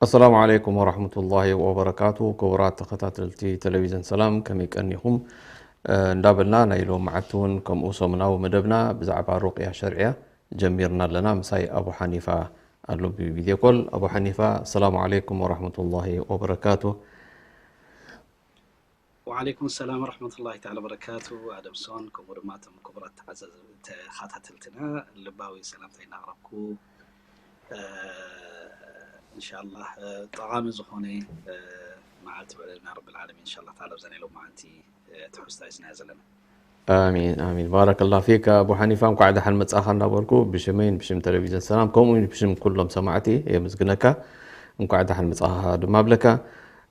ኣሰላሙ ዓለይኩም ወራህመቱላሂ ወበረካቱ። ክቡራት ተኸታተልቲ ቴሌቪዥን ሰላም፣ ከመይ ቀኒኹም? እ፣ እንዳበልና ናይ ሎምዓቲ እውን ከምኡ ሰሙናዊ መደብና ብዛዕባ ሩቅያ ሸርዕያ ጀሚርና ኣለና። ምሳይ ኣቡ ሓኒፋ ኣሎ ብቪድዮ ኮል። ኣቡ ሓኒፋ፣ ኣሰላሙ ዓለይኩም ወራህመቱላሂ ወበረካቱ። ወዓለይኩም ሰላም ወረሕመቱላሂ ተዓላ ወበረካቱ። ኣደምሶን፣ ከምኡ ድማ እቶም ክቡራት ተዓዘ-፣ ተኸታተልትና ልባዊ ሰላምታይ እናቕረብኩ፣ እ፣ እንሻላህ፣ እ፣ ጠቓሚ ዝኾነ፣ እ፣ መዓልቲ ውዕለልና ረብል ዓለሚን እንሻላህ ተዓላ ኣብዛ ናይ ሎማዓንቲ፣ እ፣ ትሕዝቶ ሒዝናዮ ዘለና። ኣሚን ኣሚን። ባረከላሁ ፊክ ኣቡ ሓኒፋ፣ እንኳዕ ደሓን መጻኻ እንዳበልኩ ብሽመይን ብሽም ቴሌቪዥን ሰላም ከምኡ እውን ብሽም ኩሎም ሰማዕቲ የመስግነካ። እንኳዕ ደሓን መጻኻ ድማ ብለካ።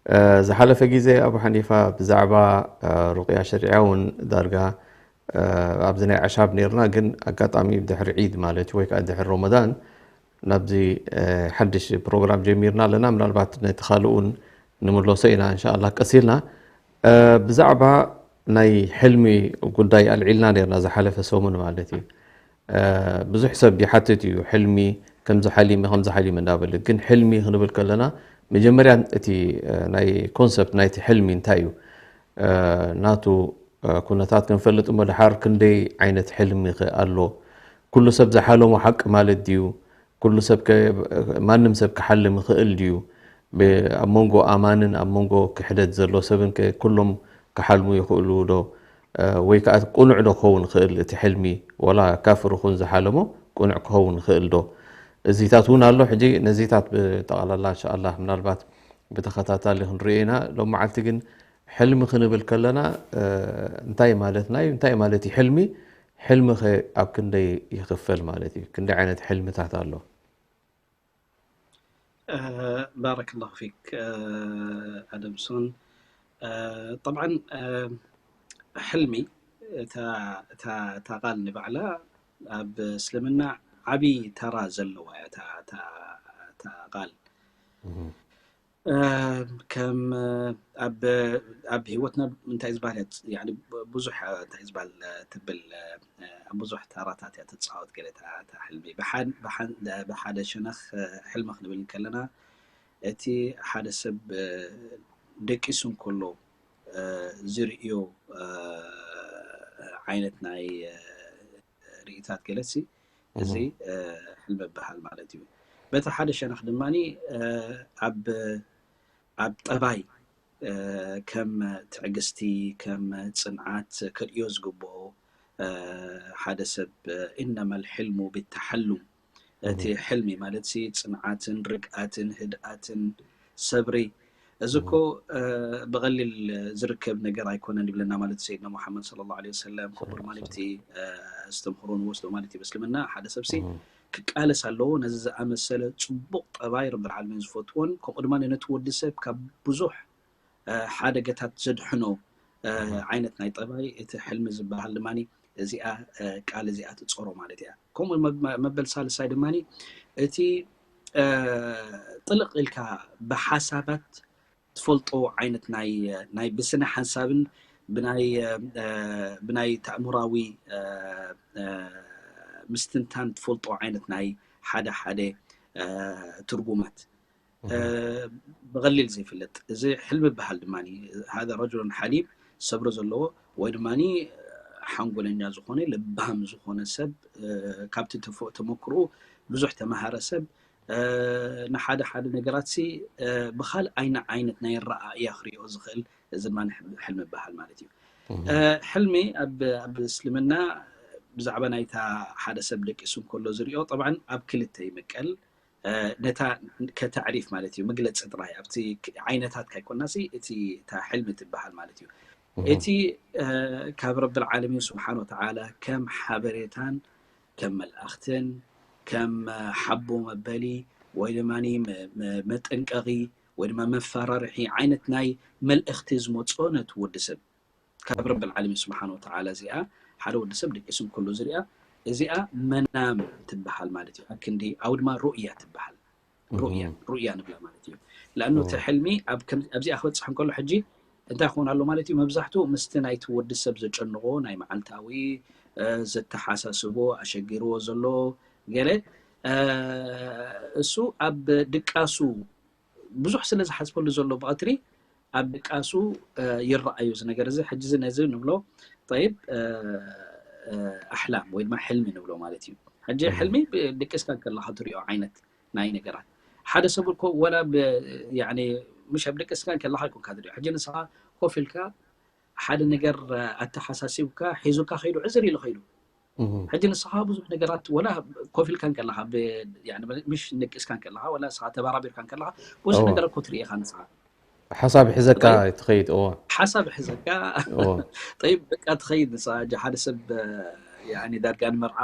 እ፣ ዝሓለፈ ግዜ ኣቡ ሓኒፋ ብዛዕባ፣ እ፣ ሩቅያ ሸሪዓ እውን ዳርጋ፣ እ፣ ኣብዚ ናይ ኣዕሻብ ነይርና፣ ግን ኣጋጣሚ ድሕሪ ዒድ ማለት እዩ ወይ ከዓ ድሕሪ ረመዳን ናብዚ፣ እ፣ ሓድሽ ፕሮግራም ጀሚርና ኣለና። ምናልባት ነቲ ካልእ እውን ንምለሶ ኢና እንሻኣላህ ቀስ ኢልና። እ፣ ብዛዕባ ናይ ሕልሚ ጉዳይ ኣልዒልና ነይርና ዝሓለፈ ሰሙን ማለት እዩ። እ፣ ብዙሕ ሰብ ይሓትት እዩ፣ ሕልሚ ከምዚ ሓሊመ ከምዚ ሓሊመ እንዳበለ። ግን ሕልሚ ክንብል ከለና መጀመርያ እቲ፣ እ፣ ናይ ኮንሰፕት ናይቲ ሕልሚ እንታይ እዩ፣ እ፣ ናቱ፣ እ፣ ኩነታት ክንፈልጥ እሞ ድሓር ክንደይ ዓይነት ሕልሚ ከ ኣሎ? ኩሉ ሰብ ዝሓለሞ ሓቂ ማለት ድዩ? ኩሉ ሰብ ከ-፣ ማንም ሰብ ክሓልም ይኽእል ድዩ? ብ-፣ ኣብ መንጎ ኣማንን ኣብ መንጎ ክሕደት ዘሎ ሰብን ከ ኩሎም ክሓልሙ ይኽእሉ ዶ? እ፣ ወይ ከኣ ቅኑዕ ዶ ክኸውን ይኽእል እቲ ሕልሚ? ወላ ካፍር ይኹን ዝሓለሞ ቅኑዕ ክኸውን ይኽእል ዶ? እዚታት እውን ኣሎ። ሕጂ ነዚታት ብጠቕላላ እንሻኣላህ ምናልባት ብተኸታታሊ ክንሪኦ ኢና። ሎም መዓልቲ ግን ሕልሚ ክንብል ከለና፣ እ፣ እንታይ ማለትና እዩ? እንታይ ማለት እዩ ሕልሚ? ሕልሚ ኸ ኣብ ክንደይ ይኽፈል ማለት እዩ? ክንደይ ዓይነት ሕልምታት ኣሎ? እ፣ ባረከላሁ ፊክ፣ እ፣ ኣደምሶን። እ፣ ጠብዓን፣ እ፣ ሕልሚ እታ፣ እታ፣ እታ ቃል ንባዕላ ኣብ እስልምና ዓቢ ተራ ዘለዋ እያ እታ፣ እታ፣ እታ ቃል። እህ። እ፣ ከም፣ እ፣ ኣብ፣ ኣብ ህይወትና እንታይ ዝበሃል እያ፣ ያኒ ብዙሕ፣ እ፣ እንታይ ዝበሃል፣ እ፣ ትብል፣ እ፣ ኣብ ብዙሕ ተራታት እያ ትጻወት ገለ እታ፣ እታ ሕልሚ። ብሓን-፣ ብሓን-፣ ብሓደ ሸነኽ፣ እ፣ ሕልሚ ክንብል እንከለና፣ እቲ ሓደ ሰብ፣ እ፣ ደቂሱ እንከሎ፣ እ፣ ዝርእዮ፣ እ፣ ዓይነት ናይ፣ እ፣ ርእይታት ገለሲ፣ እዚ፣ እህ። እ፣ ሕልሚ ይበሃል ማለት እዩ። በቲ ሓደ ሸነኽ ድማኒ፣ እ፣ ኣብ፣ ኣብ ጠባይ፣ እ፣ ከም ትዕግስቲ፣ ከም ጽንዓት ከርእዮ ዝግብኦ፣ እ፣ ሓደ ሰብ፣ እ፣ "ኢነመል ሕልሙ ቢተሓሉም"፣ እቲ እህ። ሕልሚ ማለትሲ ጽንዓትን ርግኣትን ህድኣትን ሰብሪ፣ እዚ እህ። እኮ፣ እ፣ ብቐሊል ዝርከብ ነገር ኣይኮነን ይብለና ማለት ሰይድና ሙሓመድ ሰለላሁ ዐለይሂ ወሰለም። ከምኡ ድማ ሰለላሁ ዐለይሂ እቲ፣ እ፣ ኣስተምህሮ ንወስዶ ማለት እዩ። በእስልምና ሓደ ሰብሲ እህ። ክቃለስ ኣለዎ፣ ነዚ ዝኣመሰለ ጽቡቕ ጠባይ ረብል ዓለሚን ዝፈትዎን፣ ከምኡ ድማ ነቲ ወዲ ሰብ ካብ ብዙሕ፣ እ፣ ሓደገታት ዘድሕኖ፣ እ፣ እህ። ዓይነት ናይ ጠባይ እቲ ሕልሚ ዝበሃል ድማኒ እዚኣ፣ እ፣ ቃል እዚኣ ትጸሮ ማለት እያ። ከምኡ መ-፣ መበል ሳልሳይ ድማኒ እቲ፣ እ፣ ጥልቕ ኢልካ ብሓሳባት ትፈልጦ ዓይነት ናይ፣ ናይ ብስነ ሓሳብን ብናይ፣ እ፣ ብናይ ተእምራዊ፣ እ፣ እ፣ ምስትንታን ትፈልጦ ዓይነት ናይ ሓደ ሓደ፣ እ፣ ትርጉማት፣ እ፣ እህ። ብቐሊል ዘይፍለጥ። እዚ ሕልሚ ይበሃል ድማኒ። ሃذا رجل حليم፣ ሰብሪ ዘለዎ ወይ ድማኒ ሓንጎለኛ ዝኾነ፣ ለባም ዝኾነ ሰብ፣ እ፣ ካብቲ ተፎ-፣ ተመክሮኡ ብዙሕ ተማሃረ ሰብ፣ እ፣ ንሓደ ሓደ ነገራትሲ፣ እ፣ ብኻልእ ዓይኒ ዓይነት ናይ ኣረኣእያ ክርእዮ ዝኽእል፣ እዚ ድማ ሕልሚ፣ ሕልሚ ይበሃል ማለት እዩ። እህ። እ፣ ሕልሚ ኣብ፣ ኣብ እስልምና ብዛዕባ ናይታ ሓደ ሰብ ደቂሱ እንከሎ ዝርእዮ፣ ጠብዓን ኣብ ክልተ ይምቀል። እ፣ ነታ ከተዕሪፍ ማለት እዩ፣ መግለጺ ጥራይ፣ ኣብቲ ክ-፣ ዓይነታት ካይኮናሲ፣ እቲ፣ እታ ሕልሚ ትበሃል ማለት እዩ። እህ። እቲ፣ እ፣ ካብ ረብል ዓለሚን ስብሓን ወተዓላ ከም ሓበሬታን ከም መልኣኽትን ከም፣ እ፣ ሓቦ መበሊ ወይ ድማኒ መ-፣ መ-፣ መጠንቀቒ ወይ ድማ መፈራርሒ ዓይነት ናይ መልእኽቲ ዝመፅኦ ነቲ ወዲ ሰብ ካብ ረብል ዓለሚን ስብሓን ወተዓላ። እዚኣ ሓደ ወዲ ሰብ ደቂሱ እንከሎ ዝሪኣ እዚኣ መናም ትበሃል ማለት እዩ። ኣክንዲ ኣው ድማ ሩእያ ትበሃል። ሩእያ ሩእያ ንብላ ማለት እዩ። ለኣኑ እቲ ሕልሚ ኣብዚኣ ክበፅሕ እንከሎ ሕጂ እንታይ ክኸውን ኣሎ ማለት እዩ? መብዛሕትኡ ምስቲ ናይቲ ወዲ ሰብ ዘጨንቆ ናይ መዓልታዊ ዘተሓሳስቦ ኣሸጊርዎ ዘሎ ገለ እሱ ኣብ ድቃሱ ብዙሕ ስለ ዝሓስበሉ ዘሎ ብቐትሪ ኣብ ድቃሱ ይረኣዩ እዚ ነገር እዚ። ሕጂ እዚ ነዚ ንብሎ ጠይብ ኣሕላም ወይ ድማ ሕልሚ ንብሎ ማለት እዩ። ሕጂ ሕልሚ ድቅስካ ከለካ ትሪኦ ዓይነት ናይ ነገራት ሓደ ሰብ እኮ ወላ ምሽ ኣብ ድቅስካ ከለካ ይኮንካ ትሪኦ። ሕጂ ንስኻ ኮፍ ኢልካ ሓደ ነገር ኣተሓሳሲብካ ሒዙካ ከይዱ ዕዝር ኢሉ ከይዱ ሕጂ ንስኻ ብዙሕ ነገራት ወላ ኮፍ ኢልካ ከለኻ ምሽ ንቅስካ ከለኻ ወላ ንስኻ ተባራቢርካ ከለኻ ብዙሕ ነገር እኮ ትርኢ ኢኻ ንስኻ። ሓሳብ ሒዘካ ትኸይድ። እዎ። ሓሳብ ሒዘካ ጠይብ በቃ ትኸይድ ንስኻ። ሓደ ሰብ ዳርጋ ንመርዓ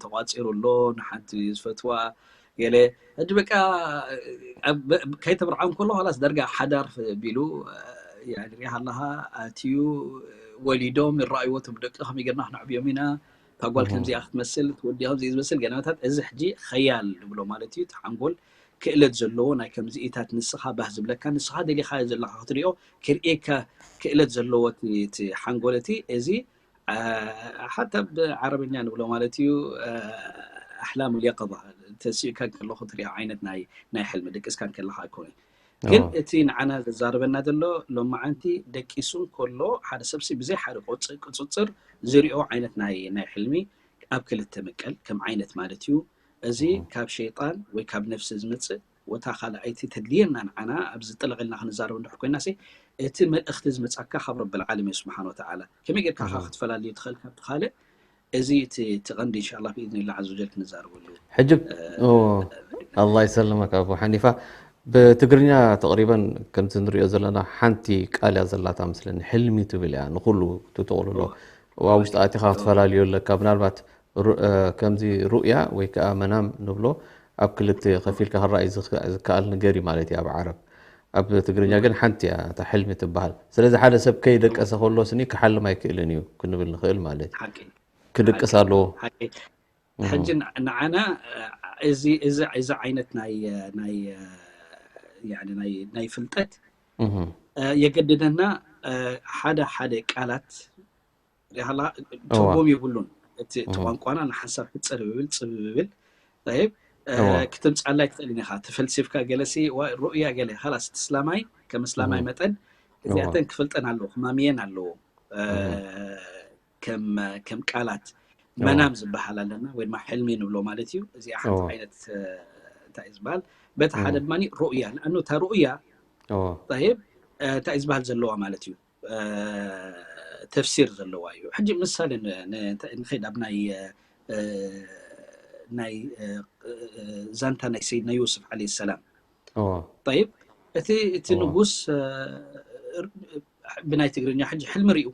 ተቋፂሩ ኣሎ፣ ንሓንቲ ዝፈትዋ ገለ ሕጂ በቃ ከይተምርዓው እንከሎ ላስ ዳርጋ ሓዳር ቢሉ ሪኢኻ ኣለኻ። ኣትዩ ወሊዶም ይረኣይዎ፣ እቶም ደቂ ከመይ ጌርና ክነዕብዮም ኢና፣ እታ ጓል ከምዚኣ ክትመስል፣ እቲ ወዲ ከምዚ ዝመስል ገለመታት። እዚ ሕጂ ኸያል ንብሎ ማለት እዩ። እቲ ሓንጎል ክእለት ዘለዎ ናይ ከምዚኢታት ንስኻ ባህ ዝብለካ፣ ንስኻ ደሊኻዮ ዘለኻ ክትሪኦ ክርእየካ ክእለት ዘለዎ እቲ ሓንጎል እቲ እዚ ሓታ ብዓረብኛ ንብሎ ማለት እዩ ኣሕላም ልየቀባ። ተሲእካ ከለኹ ትሪኦ ዓይነት ናይ ናይ ሕልሚ ድቅስካ ከለካ ኣይኮነ። ግን እቲ ንዓና ዘዛርበና ዘሎ ሎማዓንቲ ደቂሱ ከሎ ሓደ ሰብሲ ብዘይ ሓደ ቁፅፅር ዝሪኦ ዓይነት ናይ ናይ ሕልሚ ኣብ ክልተ ምቀል ከም ዓይነት ማለት እዩ። እዚ ካብ ሸይጣን ወይ ካብ ነፍሲ ዝመፅእ ወታ ካልኣይቲ ተድልየና ንዓና ኣብዚ ጥልቕ ኢልና ክንዛረብ እንድሕር ኮይና ሲ እቲ መልእኽቲ ዝመጻካ ካብ ረብል ዓለሚን ስብሓን ወተዓላ ከመይ ጌርካ ኢኻ ክትፈላልዮ ትኽእል ካብቲ ካልእ? እዚ እቲ እቲ ቀንዲ እንሻላ ብኢዝኒላ ዓዘ ወጀል ክንዛረበሉ። ሕጂ ኣላ ይሰልመካ ኣቦ ሓኒፋ ብትግርኛ ተቕሪበን ከምቲ ንሪኦ ዘለና ሓንቲ ቃል እያ ዘላታ መስለኒ ሕልሚ ትብል እያ ንኩሉ ትጥቕልሎ ኣብ ውሽጢ ኣቲኻ ክትፈላልዮ ኣለካ ምናልባት ከምዚ ሩእያ ወይ ከዓ መናም ንብሎ ኣብ ክልተ ከፊልካ ክረኣይ ዝከኣል ነገር እዩ ማለት እዩ ኣብ ዓረብ። ኣብ ትግርኛ ግን ሓንቲ እያ እታ ሕልሚ ትበሃል። ስለዚ ሓደ ሰብ ከይደቀሰ ከሎ ስኒ ክሓልም ኣይክእልን እዩ ክንብል ንኽእል ማለት እዩ። ክድቅስ ኣለዎ። ሕጂ ንዓና እዚ ዓይነት ናይ ፍልጠት የገድደና ሓደ ሓደ ቃላት ሪኢኻ ኣለኻ ትርጉም የብሉን። እቲ እቲ ቋንቋና ንሓንሳብ ክፅር ብብል ፅብ ብብል ይብ ክትምፃላይ ትኽእል ኢኻ ተፈልሲፍካ ገለሲ ሩእያ ገለ ላስ እቲ ስላማይ ከም ስላማይ መጠን እዚኣተን ክፈልጠን ኣለዎ ክማምየን ኣለዎ። ከም ቃላት መናም ዝበሃል ኣለና ወይ ድማ ሕልሚ ንብሎ ማለት እዩ። እዚኣ ሓንቲ ዓይነት እንታይ እዩ ዝበሃል በቲ ሓደ ድማ ሩእያ ንኣኑ እታ ሩእያ ይብ እንታይ እዩ ዝበሃል ዘለዋ ማለት እዩ። ተፍሲር ዘለዋ እዩ። ሕጂ ምሳሌ ንኸይድ ኣብ ናይ ናይ ዛንታ ናይ ሰይድና ዮስፍ ዓለ ሰላም ይብ እቲ እቲ ንጉስ ብናይ ትግርኛ ሕጂ ሕልሚ ሪኡ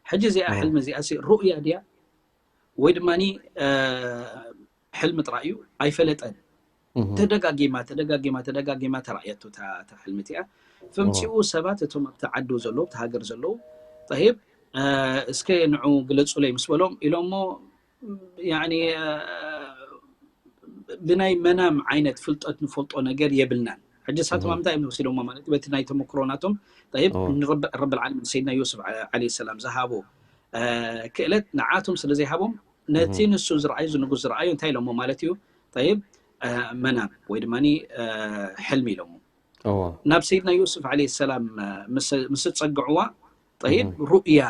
ሕጂ እዚኣ ሕልሚ እዚኣ ሩእያ ድያ ወይ ድማ ሕልሚ ጥራይ እዩ ኣይፈለጠን። ተደጋጊማ ተደጋጊማ ተደጋጊማ ተራእየቱ እታ ሕልሚ እቲኣ። ፈምፂኡ ሰባት እቶም ኣብቲ ዓዱ ዘለዉ ኣብቲ ሃገር ዘለዉ ጠይብ እስከ ንዑ ግለፁለይ ምስ በሎም ኢሎሞ ብናይ መናም ዓይነት ፍልጠት ንፈልጦ ነገር የብልናን። ሕጂ ሳቶም ኣብ ምንታይ እዮም ወሲዶሞ ማለት በቲ ናይ ተመክሮ ናቶም ጠይብ ረብል ዓለሚን ሰይድና ዮስፍ ዓለ ሰላም ዝሃቦ ክእለት ንዓቶም ስለ ዘይሃቦም ነቲ ንሱ ዝረኣዩ ዝንጉስ ዝረኣዩ እንታይ ኢሎሞ ማለት እዩ ጠይብ መናም ወይ ድማ ሕልሚ ኢሎሞ ናብ ሰይድና ዮስፍ ዓለ ሰላም ምስ ጸግዕዋ ጠይብ ሩእያ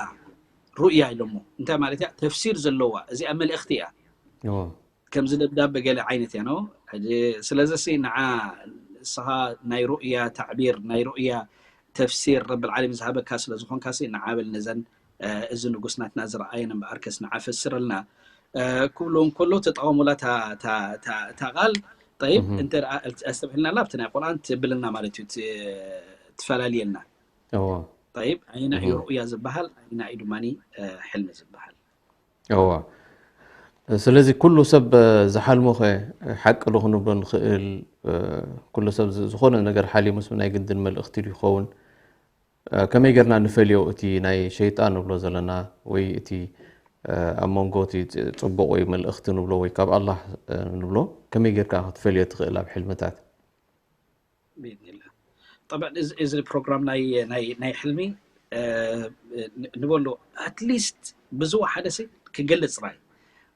ሩእያ ኢሎሞ እንታይ ማለት እያ ተፍሲር ዘለዋ እዚኣ መልእኽቲ እያ። ከምዚ ደብዳበ ገለ ዓይነት እያ ነው። ስለዚ ንዓ ንስኻ ናይ ሩእያ ታዕቢር ናይ ሩእያ ተፍሲር ረብል ዓለሚን ዝሃበካ ስለ ዝኾንካ ንዓ በል ነዘን እዚ ንጉስ ናትና ዝረኣየን እምበኣርከስ ንዓ ፈስረልና ክብሉ እንከሎ ተጠቐሙላ እታ ቃል ጠይብ እንተ ኣስተብሂልናላ ኣብቲ ናይ ቁርኣን ትብልና ማለት እዩ ትፈላልየልና። ጠይብ ኣይና እዩ ሩእያ ዝበሃል ኣይና እዩ ድማ ሕልሚ ዝበሃል። እዋ ስለዚ ኩሉ ሰብ ዝሓልሞ ኸ ሓቂ ዶ ክንብሎ ንኽእል? ኩሉ ሰብ ዝኾነ ነገር ሓሊሙስ ናይ ግድን መልእኽቲ ዶ ይኸውን? ከመይ ጌርና ንፈልዮ እቲ ናይ ሸይጣን ንብሎ ዘለና ወይ እቲ ኣብ መንጎ እቲ ጽቡቕ ወይ መልእኽቲ ንብሎ ወይ ካብ ኣላህ ንብሎ ከመይ ጌርካ ክትፈልዮ ትኽእል ኣብ ሕልምታት? ብኢዝኒላህ። ጠብዕ እዚ ፕሮግራም ናይ ናይ ናይ ሕልሚ ንበሎ ኣትሊስት ብዝወሓደ ሲ ክገልጽ ጥራይ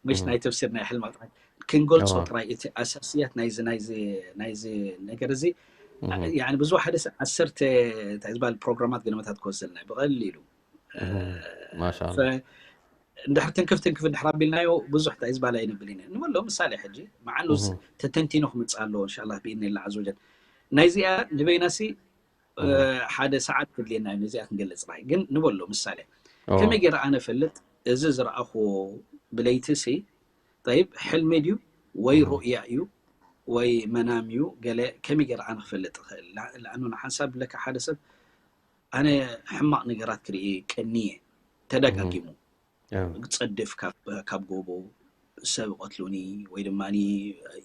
ምሽ ናይ ተፍሲር ናይ ሕልማ ጥራይ ክንገልጾ ጥራይ እቲ ኣሳስያት ናይዚ ናይዚ ናይዚ ነገር እዚ ብዝወሓደ ሲ ዓሰርተ እንታይ ዝበሃል ፕሮግራማት ገለመታት ክወስደልና ብቐሊሉ ማሻ እንድሕር ትንክፍ ትንክፍ እንድሕር ኣቢልናዮ ብዙሕ እንታይ ዝበሃል ኣይነብል ኢና ንበሎ ምሳሌ ሕጂ መዓኑ ተተንቲኑ ክምፅእ ኣለዎ እንሻላ ብኢድኒ ላ ዓዘ ወጀል ናይዚኣ ንበይናሲ ሓደ ሰዓት ክድልየና እዩ ነዚኣ ክንገልፅ ራይ ግን ንበሎ ምሳሌ ከመይ ገይረ ኣነ ፈልጥ እዚ ዝረኣኹዎ ብለይቲ ሲ ጠይብ ሕልሚ ድዩ ወይ ሩእያ እዩ ወይ መናም እዩ ገለ ከመይ ገይረ ኣነ ክፈልጥ ይኽእል ለኣኑ ንሓንሳብ ብለካ ሓደ ሰብ ኣነ ሕማቕ ነገራት ክርኢ ቀንየ ተደጋጊሙ ክፀድፍ ካብ ጎቦ ሰብ ይቐትሉኒ ወይ ድማ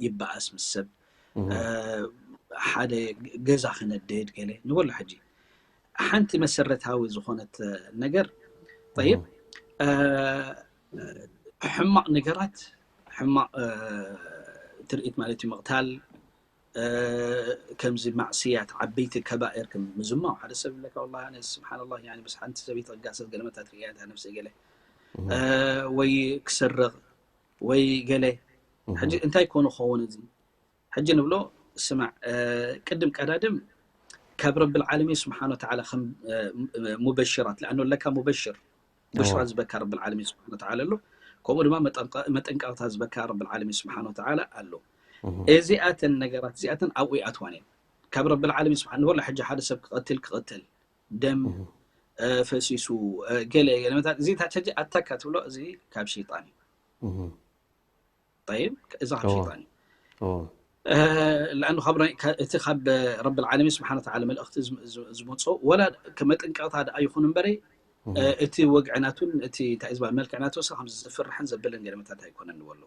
ይበኣስ ምስ ሰብ ሓደ ገዛ ክነድድ ገለ ንበሎ ሕጂ ሓንቲ መሰረታዊ ዝኾነት ነገር ጠይብ ሕማቕ ነገራት ሕማቕ ትርኢት ማለት እዩ ምቕታል ከምዚ ማዕስያት ዓበይቲ ከባኤር ከም ምዝማው ሓደ ሰብ ይብለካ ወላ ኣነ ስብሓንላ ምስ ሓንቲ ሰበይቲ ክጋሰት ገለመታት ርእያ እታ ነብሰይ ገለ ወይ ክሰርቕ ወይ ገለ ሕጂ እንታይ ኮኑ ክኸውን እዚ ሕጂ ንብሎ ስማዕ ቅድም ቀዳድም ካብ ረቢ ልዓለሚን ስብሓን ወተዓላ ከም ሙበሽራት ለኣኖ ለካ ሙበሽር ብሽራ ዝበካ ረቢ ልዓለሚን ስብሓን ወተዓላ ኣሎ ከምኡ ድማ መጠንቀቕታ ዝበካ ረቢ ልዓለሚን ስብሓን ወተዓላ ኣሎ እዚኣተን ነገራት እዚኣተን ኣብኡ ይኣትዋን እየን ካብ ረቢ ልዓለሚን ስብሓን ንበሎ ሕጂ ሓደ ሰብ ክቐትል ክቐትል ደም ፈሲሱ ገለ ገለመታት እዚታት ሕጂ ኣታካ ትብሎ እዚ ካብ ሸይጣን እዩ ጠይብ እዚ ካብ ሸይጣን እዩ ለኣኑ እቲ ካብ ረቢ ልዓለሚን ስብሓን ወተዓላ መልእኽቲ ዝመፅኦ ወላ መጠንቀቕታ ደኣ ይኹን እምበረ እቲ ወግዕናቱን እቲ እንታይ ዝበሃል መልክዕናቱ ሳ ከም ዝፍርሕን ዘብልን ገለመታት ኣይኮነን ንበሎ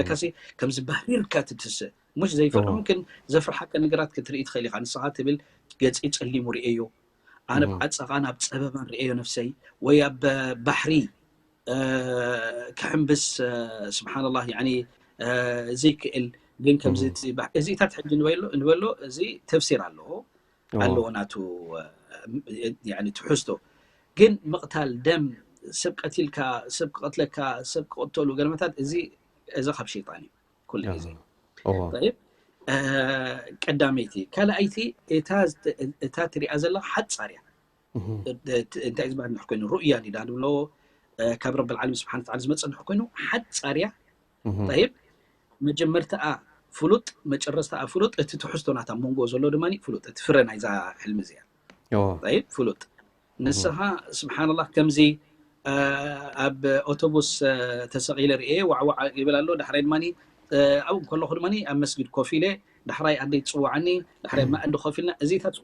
ለካሲ ከምዚ ባህሪርካ ትትስእ ሙሽ ዘይፈርሕ ምምክን ዘፍርሓካ ነገራት ክትርኢ ትኽእል ኢኻ ንስኻ ትብል ገፂ ፀሊሙ ርእየዮ ኣነ ብዓፀቓን ኣብ ፀበባን ርእየዮ ነፍሰይ ወይ ኣብ ባሕሪ ክሕምብስ ስብሓንላ ዘይክእል ግን ከምዚ እዚታት ሕጂ ንበሎ እዚ ተፍሲር ኣለዎ ኣለዎ ናቱ ትሕዝቶ ግን ምቕታል ደም ሰብ ቀቲልካ ሰብ ክቐትለካ ሰብ ክቐተሉ ገለመታት እዚ እዚ ካብ ሸይጣን እዩ ኩሉ ግዜ ጠይብ ቀዳመይቲ ካልኣይቲ እታ ትሪኣ ዘለካ ሓፃር እያ እንታይ ዝበሃል እንድሕር ኮይኑ ሩእያ ኒዳ ንብሎ ካብ ረቢ ልዓለሚን ስብሓን ተዓላ ዝመፀ እንድሕር ኮይኑ ሓፃር እያ ጠይብ መጀመርታኣ ፍሉጥ መጨረስታኣ ፍሉጥ እቲ ትሕዝቶ ናታ መንጎ ዘሎ ድማ ፍሉጥ እቲ ፍረ ናይዛ ሕልሚ እዚኣ ጠይብ ፍሉጥ ንስኻ ስብሓንላህ ከምዚ ኣብ ኦቶቡስ ተሰቒለ ርኤ ዋዕዋዕ ይብል ኣሎ ዳሕራይ ድማ ኣብኡ ከለኹ ድማ ኣብ መስጊድ ኮፍ ኢለ ዳሕራይ ኣደይ ትፅዋዓኒ ዳሕራይ ማእዲ ኮፍ ኢልና እዚታት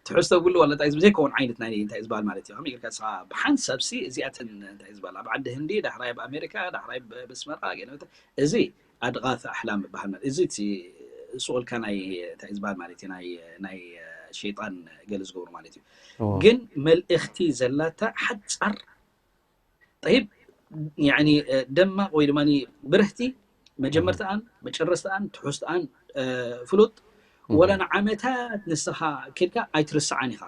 ትሕዝቶ ብሉ ዋላ እንታይ ዘይከውን ዓይነት ናይ እንታይ ዝበሃል ማለት እዩ ከመይ ጌርካ ንስኻ ብሓንሳብ ሲ እዚኣተን እንታይ ዝበሃል ኣብ ዓዲ ህንዲ ዳሕራይ ኣብ ኣሜሪካ ዳሕራይ ብስመራ እዚ ኣድቓት ኣሕላም ይበሃል ማለት እዚ እቲ ስቑልካ ናይ እንታይ ዝበሃል ማለት እዩ ናይ ናይ ሸይጣን ገለ ዝገብሩ ማለት እዩ ግን መልእኽቲ ዘላታ ሓፃር ጠይብ ደማቕ ወይ ድማ ብርህቲ መጀመርትኣን መጨረስትኣን ትሕዝትኣን ፍሉጥ ወላ ንዓመታት ንስኻ ኬድካ ኣይትርስዓን ኢኻ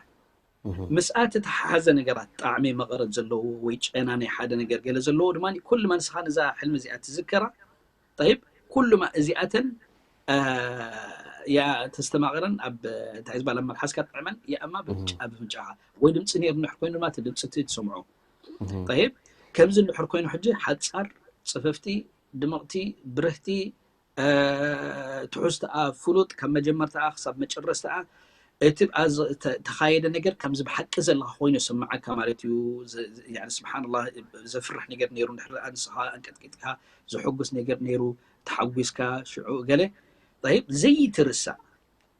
ምስኣ ተተሓሓዘ ነገራት ጣዕሚ መቐረት ዘለዎ ወይ ጨና ናይ ሓደ ነገር ገለ ዘለዎ ድማ ኩሉ መንስኻ ነዛ ሕልሚ እዚኣ ትዝከራ ጠይብ ኩሉማ እዚኣተን ያ ተስተማቕረን ኣብ እንታይ ዝበሃል ኣብ መልሓስካ ጥዕመን ያእማ ብፍንጫ ብፍንጫኻ ወይ ድምፂ ነይሩ እንድሕር ኮይኑ ድማ እቲ ድምፂ እቲ ትሰምዖ ጠይብ ከምዚ እንድሕር ኮይኑ ሕጂ ሓፃር ፅፍፍቲ ድምቕቲ ብርህቲ ትሑዝትኣ ፍሉጥ ካብ መጀመርትኣ ክሳብ መጨረስትኣ እቲ ተኻየደ ነገር ከምዚ ብሓቂ ዘለካ ኮይኑ ስምዓካ ማለት እዩ ስብሓንላ ዘፍርሕ ነገር ነይሩ ንድሕር ንስኻ ኣንቀጥቂጥካ ዘሐጉስ ነገር ነይሩ ተሓጒስካ ሽዑ ገለ ይብ ዘይትርሳእ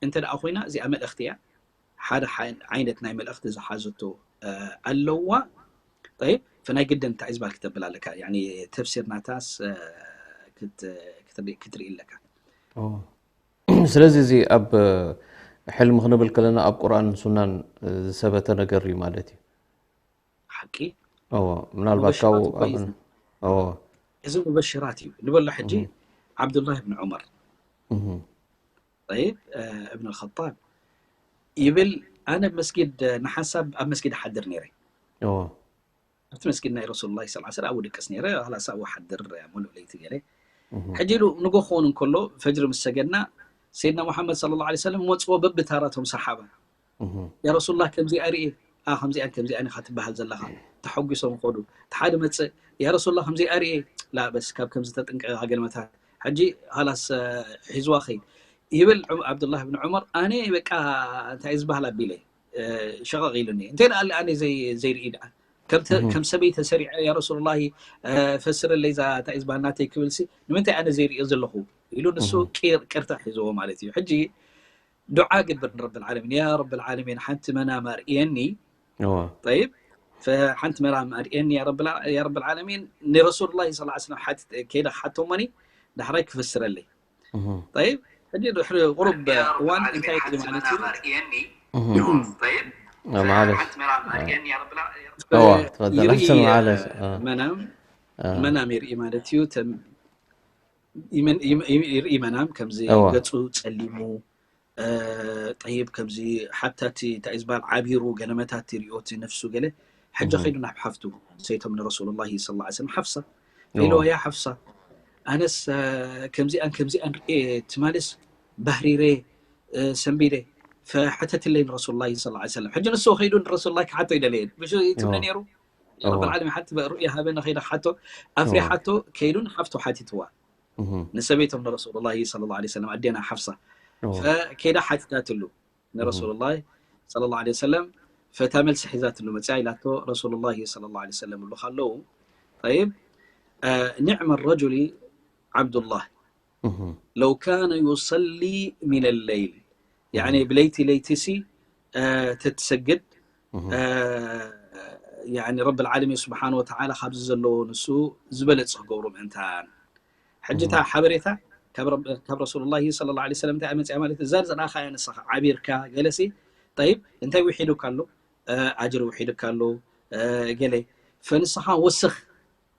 እንተ ደኣ ኮይና እዚኣ መልእኽቲ እያ ሓደ ዓይነት ናይ መልእኽቲ ዝሓዘቶ ኣለዋ طيب፣ ፈናይ ግድን እንታይ ዝባል ክተብል ኣለካ። ያኒ ተፍሲር ናታስ፣ እ፣ ክት-፣ ክትርኢ፣ ክትርኢ ኣለካ። ኦ። ስለዚ እዚ ኣብ ሕልሚ ክንብል ከለና ኣብ ቁርኣንን ሱናን ዝሰበተ ነገር እዩ ማለት እዩ። ሓቂ እዎ፣ ምናልባት ካብኡ ሙበሽራት እኮ እዩ። እዎ። እዚ ሙበሽራት እዩ ንበሎ ሕጂ። ዓብዱላህ ብን ዑመር እህ። طيب፣ እ፣ እብን الخطاب ይብል፣ ኣነ ኣብ መስጊድ፣ እ፣ ንሓንሳብ ኣብ መስጊድ ሓድር ነይረ። እዎ። ኣብቲ መስጊድ ናይ ረሱሉላህ ሰለላሁ ዐለይሂ ወሰለም ኣብኡ ድቅስ ነይረ። ላሳ ኣብኡ ሓድር፣ እ፣ ሙሉእ ለይቲ ገለ። እህ። ሕጂ ኢሉ ንጎ ክኸውን እንከሎ፣ ፈጅሪ ምስ ሰገድና፣ ሰይድና ሙሓመድ ሰለላሁ ዐለይሂ ወሰለም መጽዎ በብታራቶም ሰሓባ። እህ። ያ ረሱሉላህ፣ ከምዚኣ ርኤ። ኣ፣ ከምዚኣን ከምዚኣን ኢኻ ትበሃል ዘለኻ። ተሐጒሶም ኸዱ። እቲ ሓደ መጽእ፣ ያ ረሱሉላህ፣ ከምዚኣ ርኤ። ላ በስ፣ ካብ ከምዚ ተጥንቀቕ ኢኻ፣ ገልመታት። ሕጂ ኻላስ፣ እ፣ ሒዝዋ ኸይድ። ይብል ዑ-፣ ዓብዱላህ ብን ዑመር፣ ኣነ በቃ እንታይ እዩ ዝበሃል ኣቢለ፣ እ፣ ሸቐቕ ኢሉኒ። እንታይ ደኣ ኣነ ዘይ-፣ ዘይርኢ ደኣ። ከም ተ-፣ እህ። ከም ሰበይ ተሰሪዐ፣ ያ ረሱሉላህ፣ እ፣ ፈስረለይ እዛ እንታይ እዩ ዝበሃል ናተይ ክብልሲ፣ ንምንታይ ኣነ ዘይርእዮ ዘለኹ? ኢሉ ንሱ እህ። ቂር-፣ ቅርታ ሒዝዎ ማለት እዩ። ሕጂ ዱዓ ግብር ንረብል ዓለሚን፣ ያ ረብል ዓለሚን፣ ሓንቲ መናም ኣርእየኒ። እዎ። طيب፣ ፈ-፣ ሓንቲ መናም ኣርእየኒ፣ ያ ረብል ዓ-፣ ያ ረብል ዓለሚን፣ ንረሱሉላህ ሰለላሁ ዐለይሂ ወሰለም ሓት-፣ ከይደ ክሓቶሞኒ፣ ዳሕራይ ክፍስረለይ። እህ። طيب፣ ሕጂ ድሕሪ ቁሩብ እዋን እንታይ ይርኢ ማለት እዩ? እህ። طيب، አ፣ ማዕለሽ። ሓንቲ መናም ኣርእየኒ፣ ያ ረብል ዓ-፣ ያ ረብል እዎ፣ ዓለሚን። ትፈደል፣ ይርኢ፣ ኣሕሰን ማዕለሽ። አ፣ መናም፣ አ። መናም ይርኢ ማለት እዩ። ተም-፣ ይመን-፣ ይም-፣ ይም-፣ ይርኢ መናም ከምዚ እዋ። ገጹ ጸሊሙ፣ እ፣ ጠይብ ከምዚ ሓታ እቲ እንታይ እዩ ዝበሃል ዓቢሩ ገለመታት ይሪኦ እቲ ነፍሱ ገለ። ሕጂ እህ። ከይዱ ናብ ሓፍቱ ሰይቶም ንረሱሉላሂ ሰለላሁ ዐለይሂ ወሰለም ሓፍሳ እዋ። ኢልዋ፣ ያ ሓፍሳ፣ ኣነስ፣ እ፣ ከምዚኣን ከምዚኣን ርኤ ትማልስ ባህሪረ፣ እ፣ ሰንቢደ ፈሐተትለይ ንረሱሉላሂ ሰለላሁ ዐለይሂ ወሰለም። ሕጂ ንሱ ከይዱ ንረሱሉላሂ ክሓቶ ይደለየ። ምሽ ይትምነ እዋ። ነይሩ? እዋ። ረብል ዓለሚን ሓንቲ ሩእያ ሃበ ንኸይዳ ሓቶ ኣፍሪ እዋ። ሓቶ ከይዱ ንሓፍቱ ሓቲትዋ። እህ። ንሰበይቶም ንረሱሉላሂ ሰለላሁ ዐለይሂ ወሰለም ኣዴና ሓፍሳ። እዋ። ፈከይዳ ሓቲታትሉ። ንረሱሉላሂ ሰለላሁ ዐለይሂ ወሰለም ፈታ መልሲ ሒዛትሉ መጽያ ኢላቶ ረሱሉላሂ ሰለላሁ ዐለይሂ ወሰለም እሉ ካለዉ። طيب، እ፣ ኒዕመ ረጁሊ ዓብዱላህ እህ። ለው ካነ ዩሰሊ ሚነ ለይል። ያኒ እህ። ብለይቲ ለይቲሲ፣ እ፣ ተትሰግድ፣ እህ። እ፣ ያኒ ረብል ዓለሚን ስብሓን ወተዓላ ካብዚ ዘለዎ ንሱ ዝበለጸ ክገብሮ ምእንታን። ሕጂ እታ እህ። ሓበሬታ ካብ ረብ-፣ ካብ ረሱሉላሂ ሰለላሁ ዐለይሂ ወሰለም እንታይ መጽያ ማለት እዛ ዝረኣኻያ ንስኻ ዓቢርካ ገለሲ፣ ጠይብ እንታይ ውሒዱካ ኣሎ? እ፣ ኣጅሪ ውሒዱካ ኣሎ፣ እ፣ ገለ። ፈንስኻ ወስኽ፣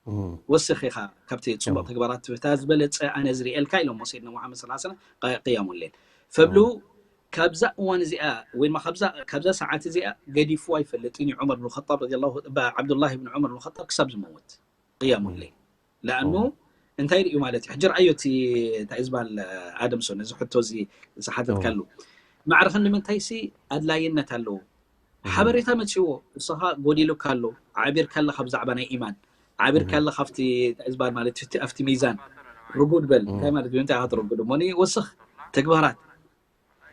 እህ። ወስኽ ኢኻ ካብቲ ጽቡቕ እህ። ተግባራት ትብታ ዝበለጸ ኣነ ዝርእየልካ ኢሎሞ ሰይድና ሙሓመድ ሰለላሁ ዐለይሂ ወሰለም ቅ-፣ ቅያሙ ሌል። ፈብሉ እህ። ካብዛ እዋን እዚኣ ወይ ድማ ካብዛ፣ ካብዛ ሰዓት እዚኣ ገዲፍዋ ኣይፈልጥን እዩ ዑመር ብን ኸጣብ ረዲየላሁ፣ ባ-፣ ዓብዱላህ ብን ዑመር ብን ኸጣብ ክሳብ ዝመውት ቅያሙ እህ። ሌል። ለኣኑ እህ። እንታይ ርእዩ ማለት እዩ? ሕጂ ረኣዮ እቲ እንታይ እዩ ዝበሃል ኣደምሶን እዚ ሕቶ እዚ ዝሓተትካሉ። ማዕረ ክንዲ ምንታይሲ ኣድላይነት ኣለዎ። እህ። ሓበሬታ መጺዎ፣ ንስኻ ጎዲሉካ ኣሎ፣ ዓቢርካ ኣለኻ ብዛዕባ ናይ ኢማን፣ ዓቢርካ እህ። ኣለኻ ኣብቲ እንታይ እዩ ዝበሃል ማለት እቲ ኣብቲ ሚዛን ርጉድ በል። እህ። እንታይ ማለት እዩ? እንታይ ኢኻ ትረጉድ እሞ ወስኽ ተግባራት።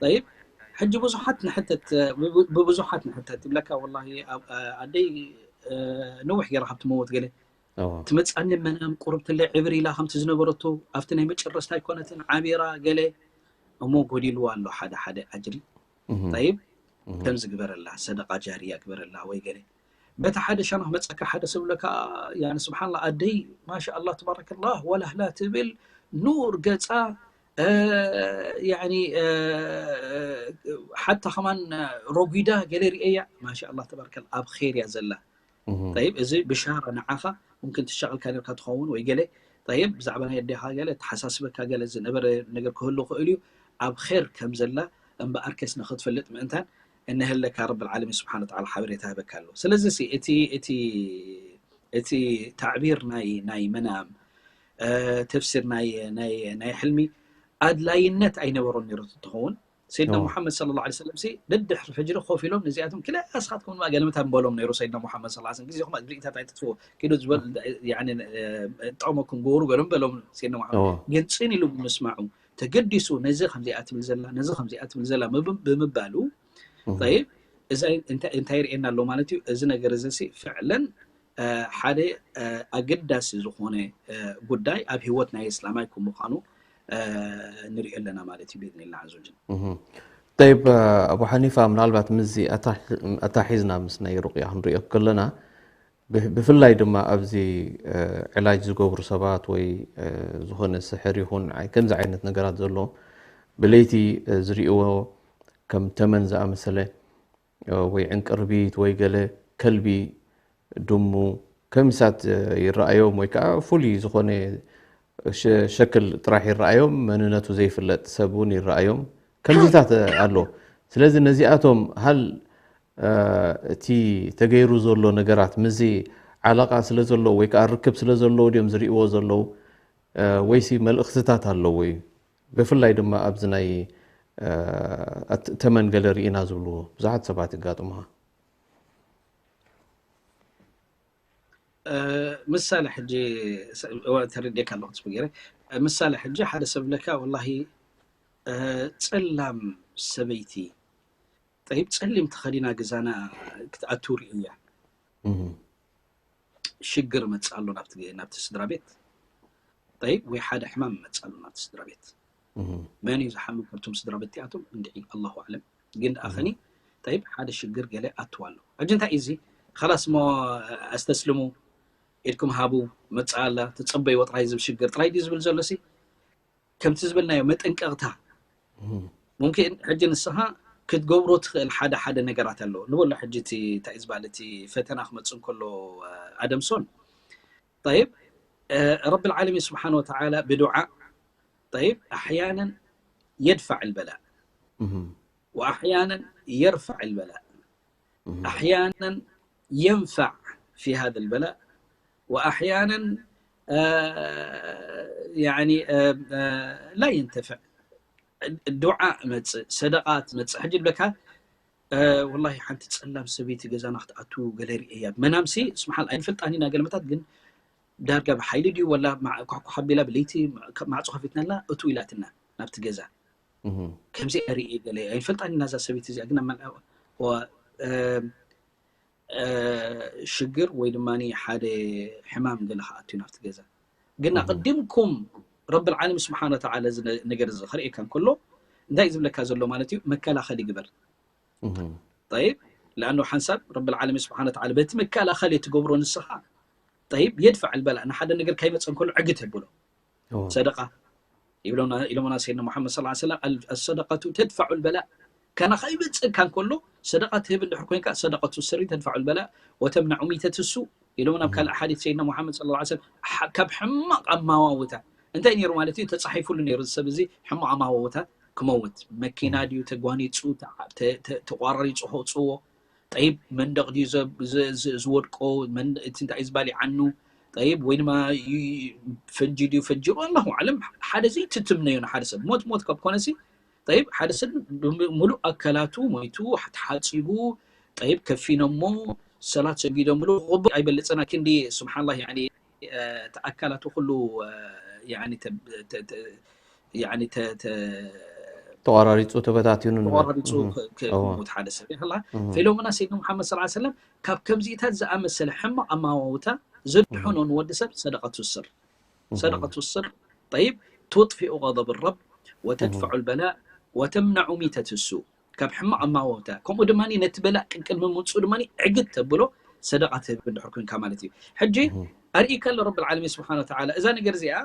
ጠይብ፣ ሕጂ ብዙሓት ንሕተት፣ ብ-፣ ብብዙሓት ንሕተት ይብለካ፣ ወላሂ ኣብ-፣ ኣደይ፣ እ፣ ነዊሕ ገይራ ካብ ትመውት ገለ እዎ። ትመጽኣኒ መናም ቁርብ ትለ ዕብር ኢላ ከምቲ ዝነበረቶ ኣብቲ ናይ መጨረስታ ኣይኮነትን ዓቢራ ገለ እሞ ጎዲልዋ ኣሎ ሓደ ሓደ ኣጅሪ። እህ። ጠይብ፣ እህ። ከምዚ ግበረላ፣ ሰደቃ ጃርያ ግበረላ ወይ ገለ። በቲ ሓደ ሻና ክመጸካ ሓደ ሰብ ብለካ፣ ያኒ ስብሓንላ ኣደይ ማሻ ኣላህ ተባረከላህ ወላህላ ትብል ኑር ገጻ፣ እ፣ ያኒ፣ እ፣ ሓታ ከማን ረጒዳ ገለ ርእያ፣ ማሻ ኣላህ ተባረከላ ኣብ ኸይር እያ ዘላ። እህ። ጠይብ፣ እዚ ብሻራ ንዓኻ ሙምክን ትሻቐልካ ነርካ ትኸውን ወይ ገለ፣ ጠይብ፣ ብዛዕባ ናይ ኣዴኻ ገለ ተሓሳስበካ ገለ ዝነበረ ነገር ክህሉ ክእል እዩ። ኣብ ኸይር ከም ዘላ እምበኣርከስ ንኽትፈልጥ ምእንታን እነሀለካ ረብል ዓለሚን ስብሓን ወተዓላ ሓበሬታ ህበካ ኣሎ። ስለዚ ሲ እቲ፣ እቲ፣ እቲ ታዕቢር ናይ፣ ናይ መናም፣ እ፣ ተፍሲር ናይ፣ ናይ፣ ናይ ሕልሚ ኣድላይነት ኣይነበሮን ነይሩ ትኸውን። ሰይድና እዎ። ሙሓመድ ሰለላሁ ዐለይሂ ወሰለም ሲ ደድሕሪ ሕጅሪ ኮፍ ኢሎም ነዚኣቶም ክላ እስኻትኩም ድማ ገለመታ ምበሎም ነይሩ ሰይድና ሙሓመድ ሰለላሁ ዐለይሂ ወሰለም። ግዜኹም ኣብ ርእይታት ኣይትጥፍዎ። ኪዱ ዝበል-፣ ያኒ፣ እ፣ ጠቕመኩም ግበሩ በሎም፣ በሎም ሰይድና ሙሓመድ። እዎ። ግን ጽን ኢሉ ብምስማዑ ተገዲሱ ነዚ ከምዚኣ ትብል ዘላ፣ ነዚ ከምዚኣ ትብል ዘላ ምብ-፣ ብምባሉ፣ እህ። ጠይብ፣ እዚ እንታይ፣ እንታይ ይርእየና ኣሎ ማለት እዩ? እዚ ነገር እዚ ሲ ፍዕለን፣ እ፣ ሓደ፣ እ፣ ኣገዳሲ ዝኾነ፣ እ፣ ጉዳይ ኣብ ህይወት ናይ እስላማይ ከም ምዃኑ፣ እ፣ ንሪኦ ኣለና ማለት እዩ፣ ብኢዝኒላህ ዐዘ ወጀል። እህ። ጠይብ፣ ኣቡ ሓኒፋ፣ ምናልባት ምስዚ ኣታ-፣ ኣታሒዝና ምስ ናይ ሩቅያ ክንሪኦ ከለና፣ ብፍላይ ድማ ኣብዚ ዕላጅ ዝገብሩ ሰባት ወይ ዝኾነ ስሕር ይኹን ከምዚ ዓይነት ነገራት ዘሎ ብለይቲ ዝርእዎ ከም ተመን ዝኣመሰለ ወይ ዕንቅርቢት ወይ ገለ ከልቢ፣ ድሙ፣ ከሚሳት ይረኣዮም ወይ ከዓ ፍሉይ ዝኾነ ሸክል ጥራሕ ይረኣዮም፣ መንነቱ ዘይፍለጥ ሰብ እውን ይረኣዮም። ከምዚታት ኣሎ። ስለዚ ነዚኣቶም ሃል እቲ ተገይሩ ዘሎ ነገራት ምስዚ ዓላቃ ስለ ዘለዎ ወይ ከዓ ርክብ ስለ ዘለዎ ድዮም ዝርእዎ ዘለዉ ወይሲ መልእኽትታት ኣለዎ እዩ? ብፍላይ ድማ ኣብዚ ናይ ተመን ገለ ርኢና ዝብልዎ ብዙሓት ሰባት ይጋጥሙኻ። ምሳሌ ሕጂ ተረዲእካ ኣለኹ ጽቡቅ ገይረ። ምሳሌ ሕጂ ሓደ ሰብ ለካ ወላሂ ጸላም ሰበይቲ ጠይብ ጸሊም ተኸዲና ገዛና ክትኣቱ ርእያ። ሽግር መጽእ ኣሎ ናብቲ ናብቲ ስድራ ቤት። ጠይብ ወይ ሓደ ሕማም መጽእ ኣሎ ናብቲ ስድራ ቤት። መን እዩ ዝሓምም ካብቶም ስድራ ቤት እቲኣቶም? እንድዒ ኣላሁ ኣዕለም። ግን ደኣ ኸኒ ጠይብ ሓደ ሽግር ገለ ኣትዋ ኣሎ። ሕጂ እንታይ እዩ እዚ? ኸላስ እሞ ኣስተስልሙ፣ ኢድኩም ሃቡ፣ መጽእ ኣላ፣ ተጸበይዎ ጥራይ ዝብል ሽግር ጥራይ ድዩ ዝብል ዘሎ ሲ? ከምቲ ዝበልናዮ መጠንቀቕታ ሙምኪን ሕጂ ንስኻ ክትገብሮ ትኽእል ሓደ ሓደ ነገራት ኣለዎ። ንበሎ ሕጂ እቲ እንታይ እዩ ዝበሃል እቲ ፈተና ክመጽእ እንከሎ ኣደምሶን ጠይብ ረቢ ልዓለሚን ስብሓን ወተዓላ ብዱዓ ጠይብ ኣሕያናን የድፋዕ ልበላእ ወኣሕያናን የርፋዕ ልበላእ ኣሕያናን የንፋዕ ፊ ሃذ ልበላእ ወኣሕያናን ላ የንተፍዕ ዱዓ መፅእ ሰደቃ ትመፅእ ሕጂ ድብለካ ወላሂ ሓንቲ ፀላም ሰበይቲ ገዛና ክትኣቱ ገለ ርእያ መናምሲ ስብሓን ኣይንፈልጣን ኢና ገለመታት ግን ዳርጋ ብሓይሊ ድዩ ወላ ኳሕኳሕ ኣቢላ ብለይቲ ማዕፆ ከፊትናላ እቱ ኢላትና ናብቲ ገዛ ከምዚ ርእየ ገለ ኣይንፈልጣን ኢና እዛ ሰበይቲ እዚኣ ግን ሽግር ወይ ድማ ሓደ ሕማም ገለ ከኣቱ ናብቲ ገዛ ግን ኣቀዲምኩም ረቢ ልዓለም ስብሓን ወተዓላ እዚ ነገር እዚ ክርእየካ እንከሎ እንታይ ዝብለካ ዘሎ ማለት እዩ መከላኸሊ ግበር ጠይብ ለኣኑ ሓንሳብ ረቢ ልዓለም ስብሓን ወተዓላ በቲ መከላኸሊ ትገብሮ ንስኻ ጠይብ የድፋዕ ልበላ ንሓደ ነገር ካይመፀ እንከሎ ዕግት የብሎ ሰደቃ ይብለና ኢሎምና ሰይድና ሙሓመድ ስ ሰለም ኣሰደቀቱ ተድፋዑ ልበላ ካና ከይመፅእካ እንከሎ ሰደቃ ትህብ እንድሕር ኮይንካ ሰደቀቱ ስሪ ተድፋዑ ልበላ ወተምናዑ ሚተት ሱ ኢሎም ናብ ካልእ ሓዲት ሰይድና ሙሓመድ ስ ሰለም ካብ ሕማቕ ኣማዋውታ እንታይ ነይሩ ማለት እዩ ተፃሒፉሉ ነይሩ ሰብ እዚ ሕማቕ ኣማዋውታ ክመውት መኪና ድዩ ተጓኒፁ ተቋራሪፁ ከውፅዎ ጠይብ መንደቕ ድዩ ዝወድቆ እቲ እንታይ ዝበሃል ይዓኑ ጠይብ ወይ ድማ ፈንጂ ድዩ ፈንጂ ኣላሁ ኣዕለም ሓደ ዘይትትምነዮ ንሓደ ሰብ ሞት ሞት ካብ ኮነሲ ጠይብ ሓደ ሰብ ሙሉእ ኣካላቱ ሞይቱ ተሓፂቡ ጠይብ ከፊኖሞ ሰላት ሰጊዶምሉ ክቕበል ኣይበልፅና ክንዲ ስብሓንላ እቲ ኣካላቱ ኩሉ ተቋራሪፁ ተበታቲኑ ተቋራሪፁ ክሞት ሓደ ሰብ ይላ ፈኢሎምና ሰይድና ሙሓመድ ስ ሰለም ካብ ከምዚኢታት ዝኣመሰለ ሕማቕ ኣማዋውታ ዘድሕኖ ንወዲ ሰብ ሰደቀቱ ስር ሰደቀቱ ስር ጠይብ ትጥፊኡ غضب الرب وتدفع البلاء وتمنع ميتة السوء ካብ ሕማቕ ኣማዋውታ ከምኡ ድማ ነቲ በላእ ቅድሚ ምምፅኡ ድማ ዕግት ተብሎ ሰደቃ ትህብ እንድሕር ኮንካ ማለት እዩ ሕጂ ኣርኢ ከሎ ረቢ ልዓለሚን ስብሓን ወተዓላ እዛ ነገር እዚኣ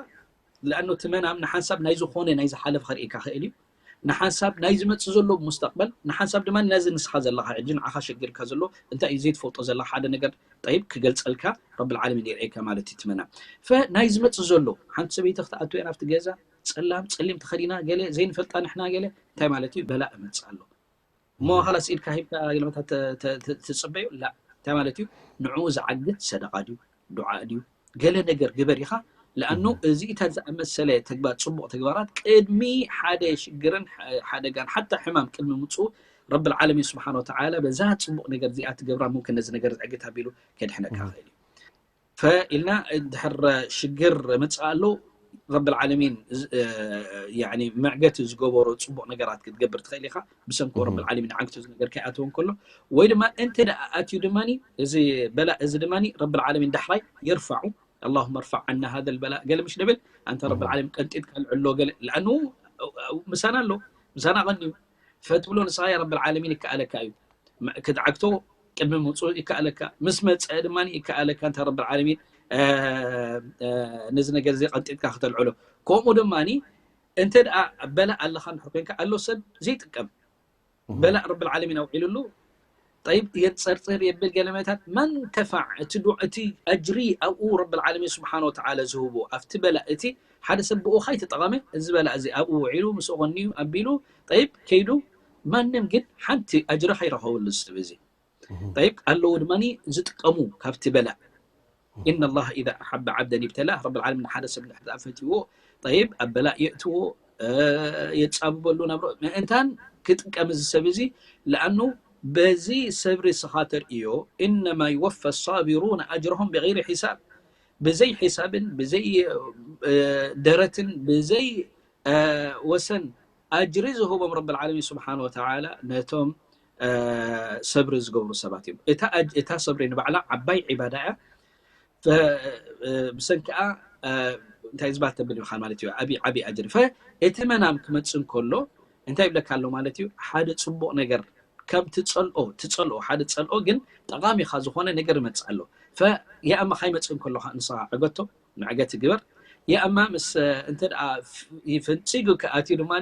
ለኣኑ እቲ መናም ንሓንሳብ ናይ ዝኾነ ናይ ዝሓለፍ ከርእየካ ክእል እዩ ንሓንሳብ ናይ ዝመፅእ ዘሎ ሙስተቅበል ንሓንሳብ ድማ ነዚ ንስኻ ዘለካ ሕጂ ንዓኻ ሸጊርካ ዘሎ እንታይ እዩ ዘይትፈልጦ ዘለካ ሓደ ነገር ጠይብ ክገልፀልካ ረቢ ልዓለሚን የርእየካ ማለት እዩ እቲ መናም ናይ ዝመፅእ ዘሎ ሓንቲ ሰበይቲ ክትኣትወ ናብቲ ገዛ ፀላም ፀሊም ተኸዲና ገለ ዘይንፈልጣ ንሕና ገለ እንታይ ማለት እዩ በላእ እመፅእ ኣሎ እሞ ኻላስ ኢድካ ሂብካ ገለመታት ትፅበዩ ላ እንታይ ማለት እዩ ንዕኡ ዝዓግት ሰደቃ ድዩ ዱዓ ድዩ ገለ ነገር ግበር ኢኻ ለኣኑ እዚኢታት ዝኣመሰለ ተግባር ፅቡቅ ተግባራት ቅድሚ ሓደ ሽግርን ሓደጋን ሓታ ሕማም ቅድሚ ምፅኡ ረቢ ልዓለሚን ስብሓን ወተዓላ በዛ ፅቡቅ ነገር እዚኣ ትገብራ ሙምክን ነዚ ነገር ዝዕግት ኣቢሉ ከድሕነካ ክእል እዩ ፈኢልና ድሕር ሽግር መፅእ ኣሎ ረቢ ልዓለሚን መዕገቲ ዝገበሮ ፅቡቅ ነገራት ክትገብር ትኽእል ኢኻ ብሰንኮ ረቢ ልዓለሚን ዓግቲ ዝነገር ከይኣተወ እንከሎ ወይ ድማ እንተ ደኣ ኣትዩ ድማ እዚ በላ እዚ ድማ ረቢ ልዓለሚን ዳሕራይ የርፋዑ اللهم ارفع عنا هذا البلاء ገለ ምሽ ደብል ኣንተ ረቢ ልዓለሚን ቀንጢጥካ ልዕሎ ገለ ለኣኑ ምሳና ኣሎ ምሳና ቀንዩ ፈትብሎ ንስኻ ያ ረቢ ልዓለሚን ይከኣለካ እዩ ክትዓግቶ ቅድሚ ምውፅኡ ይከኣለካ፣ ምስ መፀ ድማ ይከኣለካ። እንተ ረብል ዓለሚን ነዚ ነገር እዚ ቀንጢጥካ ክተልዕሎ። ከምኡ ድማ እንተ ደኣ በላእ ኣለኻ እንድሕር ኮይንካ፣ ኣሎ ሰብ ዘይጥቀም በላእ ረብል ዓለሚን ኣውዒሉሉ። ጠይብ፣ የንፀርፅር የብል ገለመታት መንተፋዕ እቲ ዱ እቲ ኣጅሪ ኣብኡ ረብል ዓለሚን ስብሓን ወተዓላ ዝህቦ ኣብቲ በላእ እቲ ሓደ ሰብ ብኡ ካይተጠቐመ፣ እዚ በላእ እዚ ኣብኡ ውዒሉ ምስኡ ቐንዩ ኣቢሉ ጠይብ ከይዱ፣ ማንም ግን ሓንቲ ኣጅሪ ከይረኸበሉ ዝስብ እዚ ጠይብ ኣለዉ ድማ ዝጥቀሙ ካብቲ በላእ። إن الله إذا أحب عبدا ابتلاه። ረብል ዓለሚን ሓደ ሰብ እንድሕር ደኣ ፈትይዎ፣ ጠይብ ኣብ በላእ የእትዎ፣ የጻብበሉ ናብሮ ምእንታን ክጥቀም እዚ ሰብ እዚ። ለኣኑ በዚ ሰብሪ ስኻ ተርእዮ፣ إنما يوفى الصابرون أجرهم بغير حساب። ብዘይ ሒሳብን ብዘይ ደረትን ብዘይ ወሰን ኣጅሪ ዝህቦም ረብል ዓለሚን ስብሓን ወተዓላ ነቶም ሰብሪ ዝገብሩ ሰባት እዮም። እታ ሰብሪ ንባዕላ ዓባይ ዒባዳ እያ። ብሰንኪኣ እንታይ ዝባል ተብል ኢኻ ማለት እዩ። ዓብይ ዓብይ ኣጅሪ። እቲ መናም ክመፅእ እንከሎ እንታይ ይብለካ ኣሎ ማለት እዩ። ሓደ ፅቡቕ ነገር ከም ትፀልኦ ትፀልኦ ሓደ ትፀልኦ ግን ጠቓሚኻ ዝኾነ ነገር ይመፅእ ኣሎ። ፈ የኣማ ካይመፅእ እንከሎ ንስኻ ዕገቶ፣ ንዕገት ግበር። የኣማ ምስ እንተ ደኣ ፈንፂጉ ክኣትዩ ድማ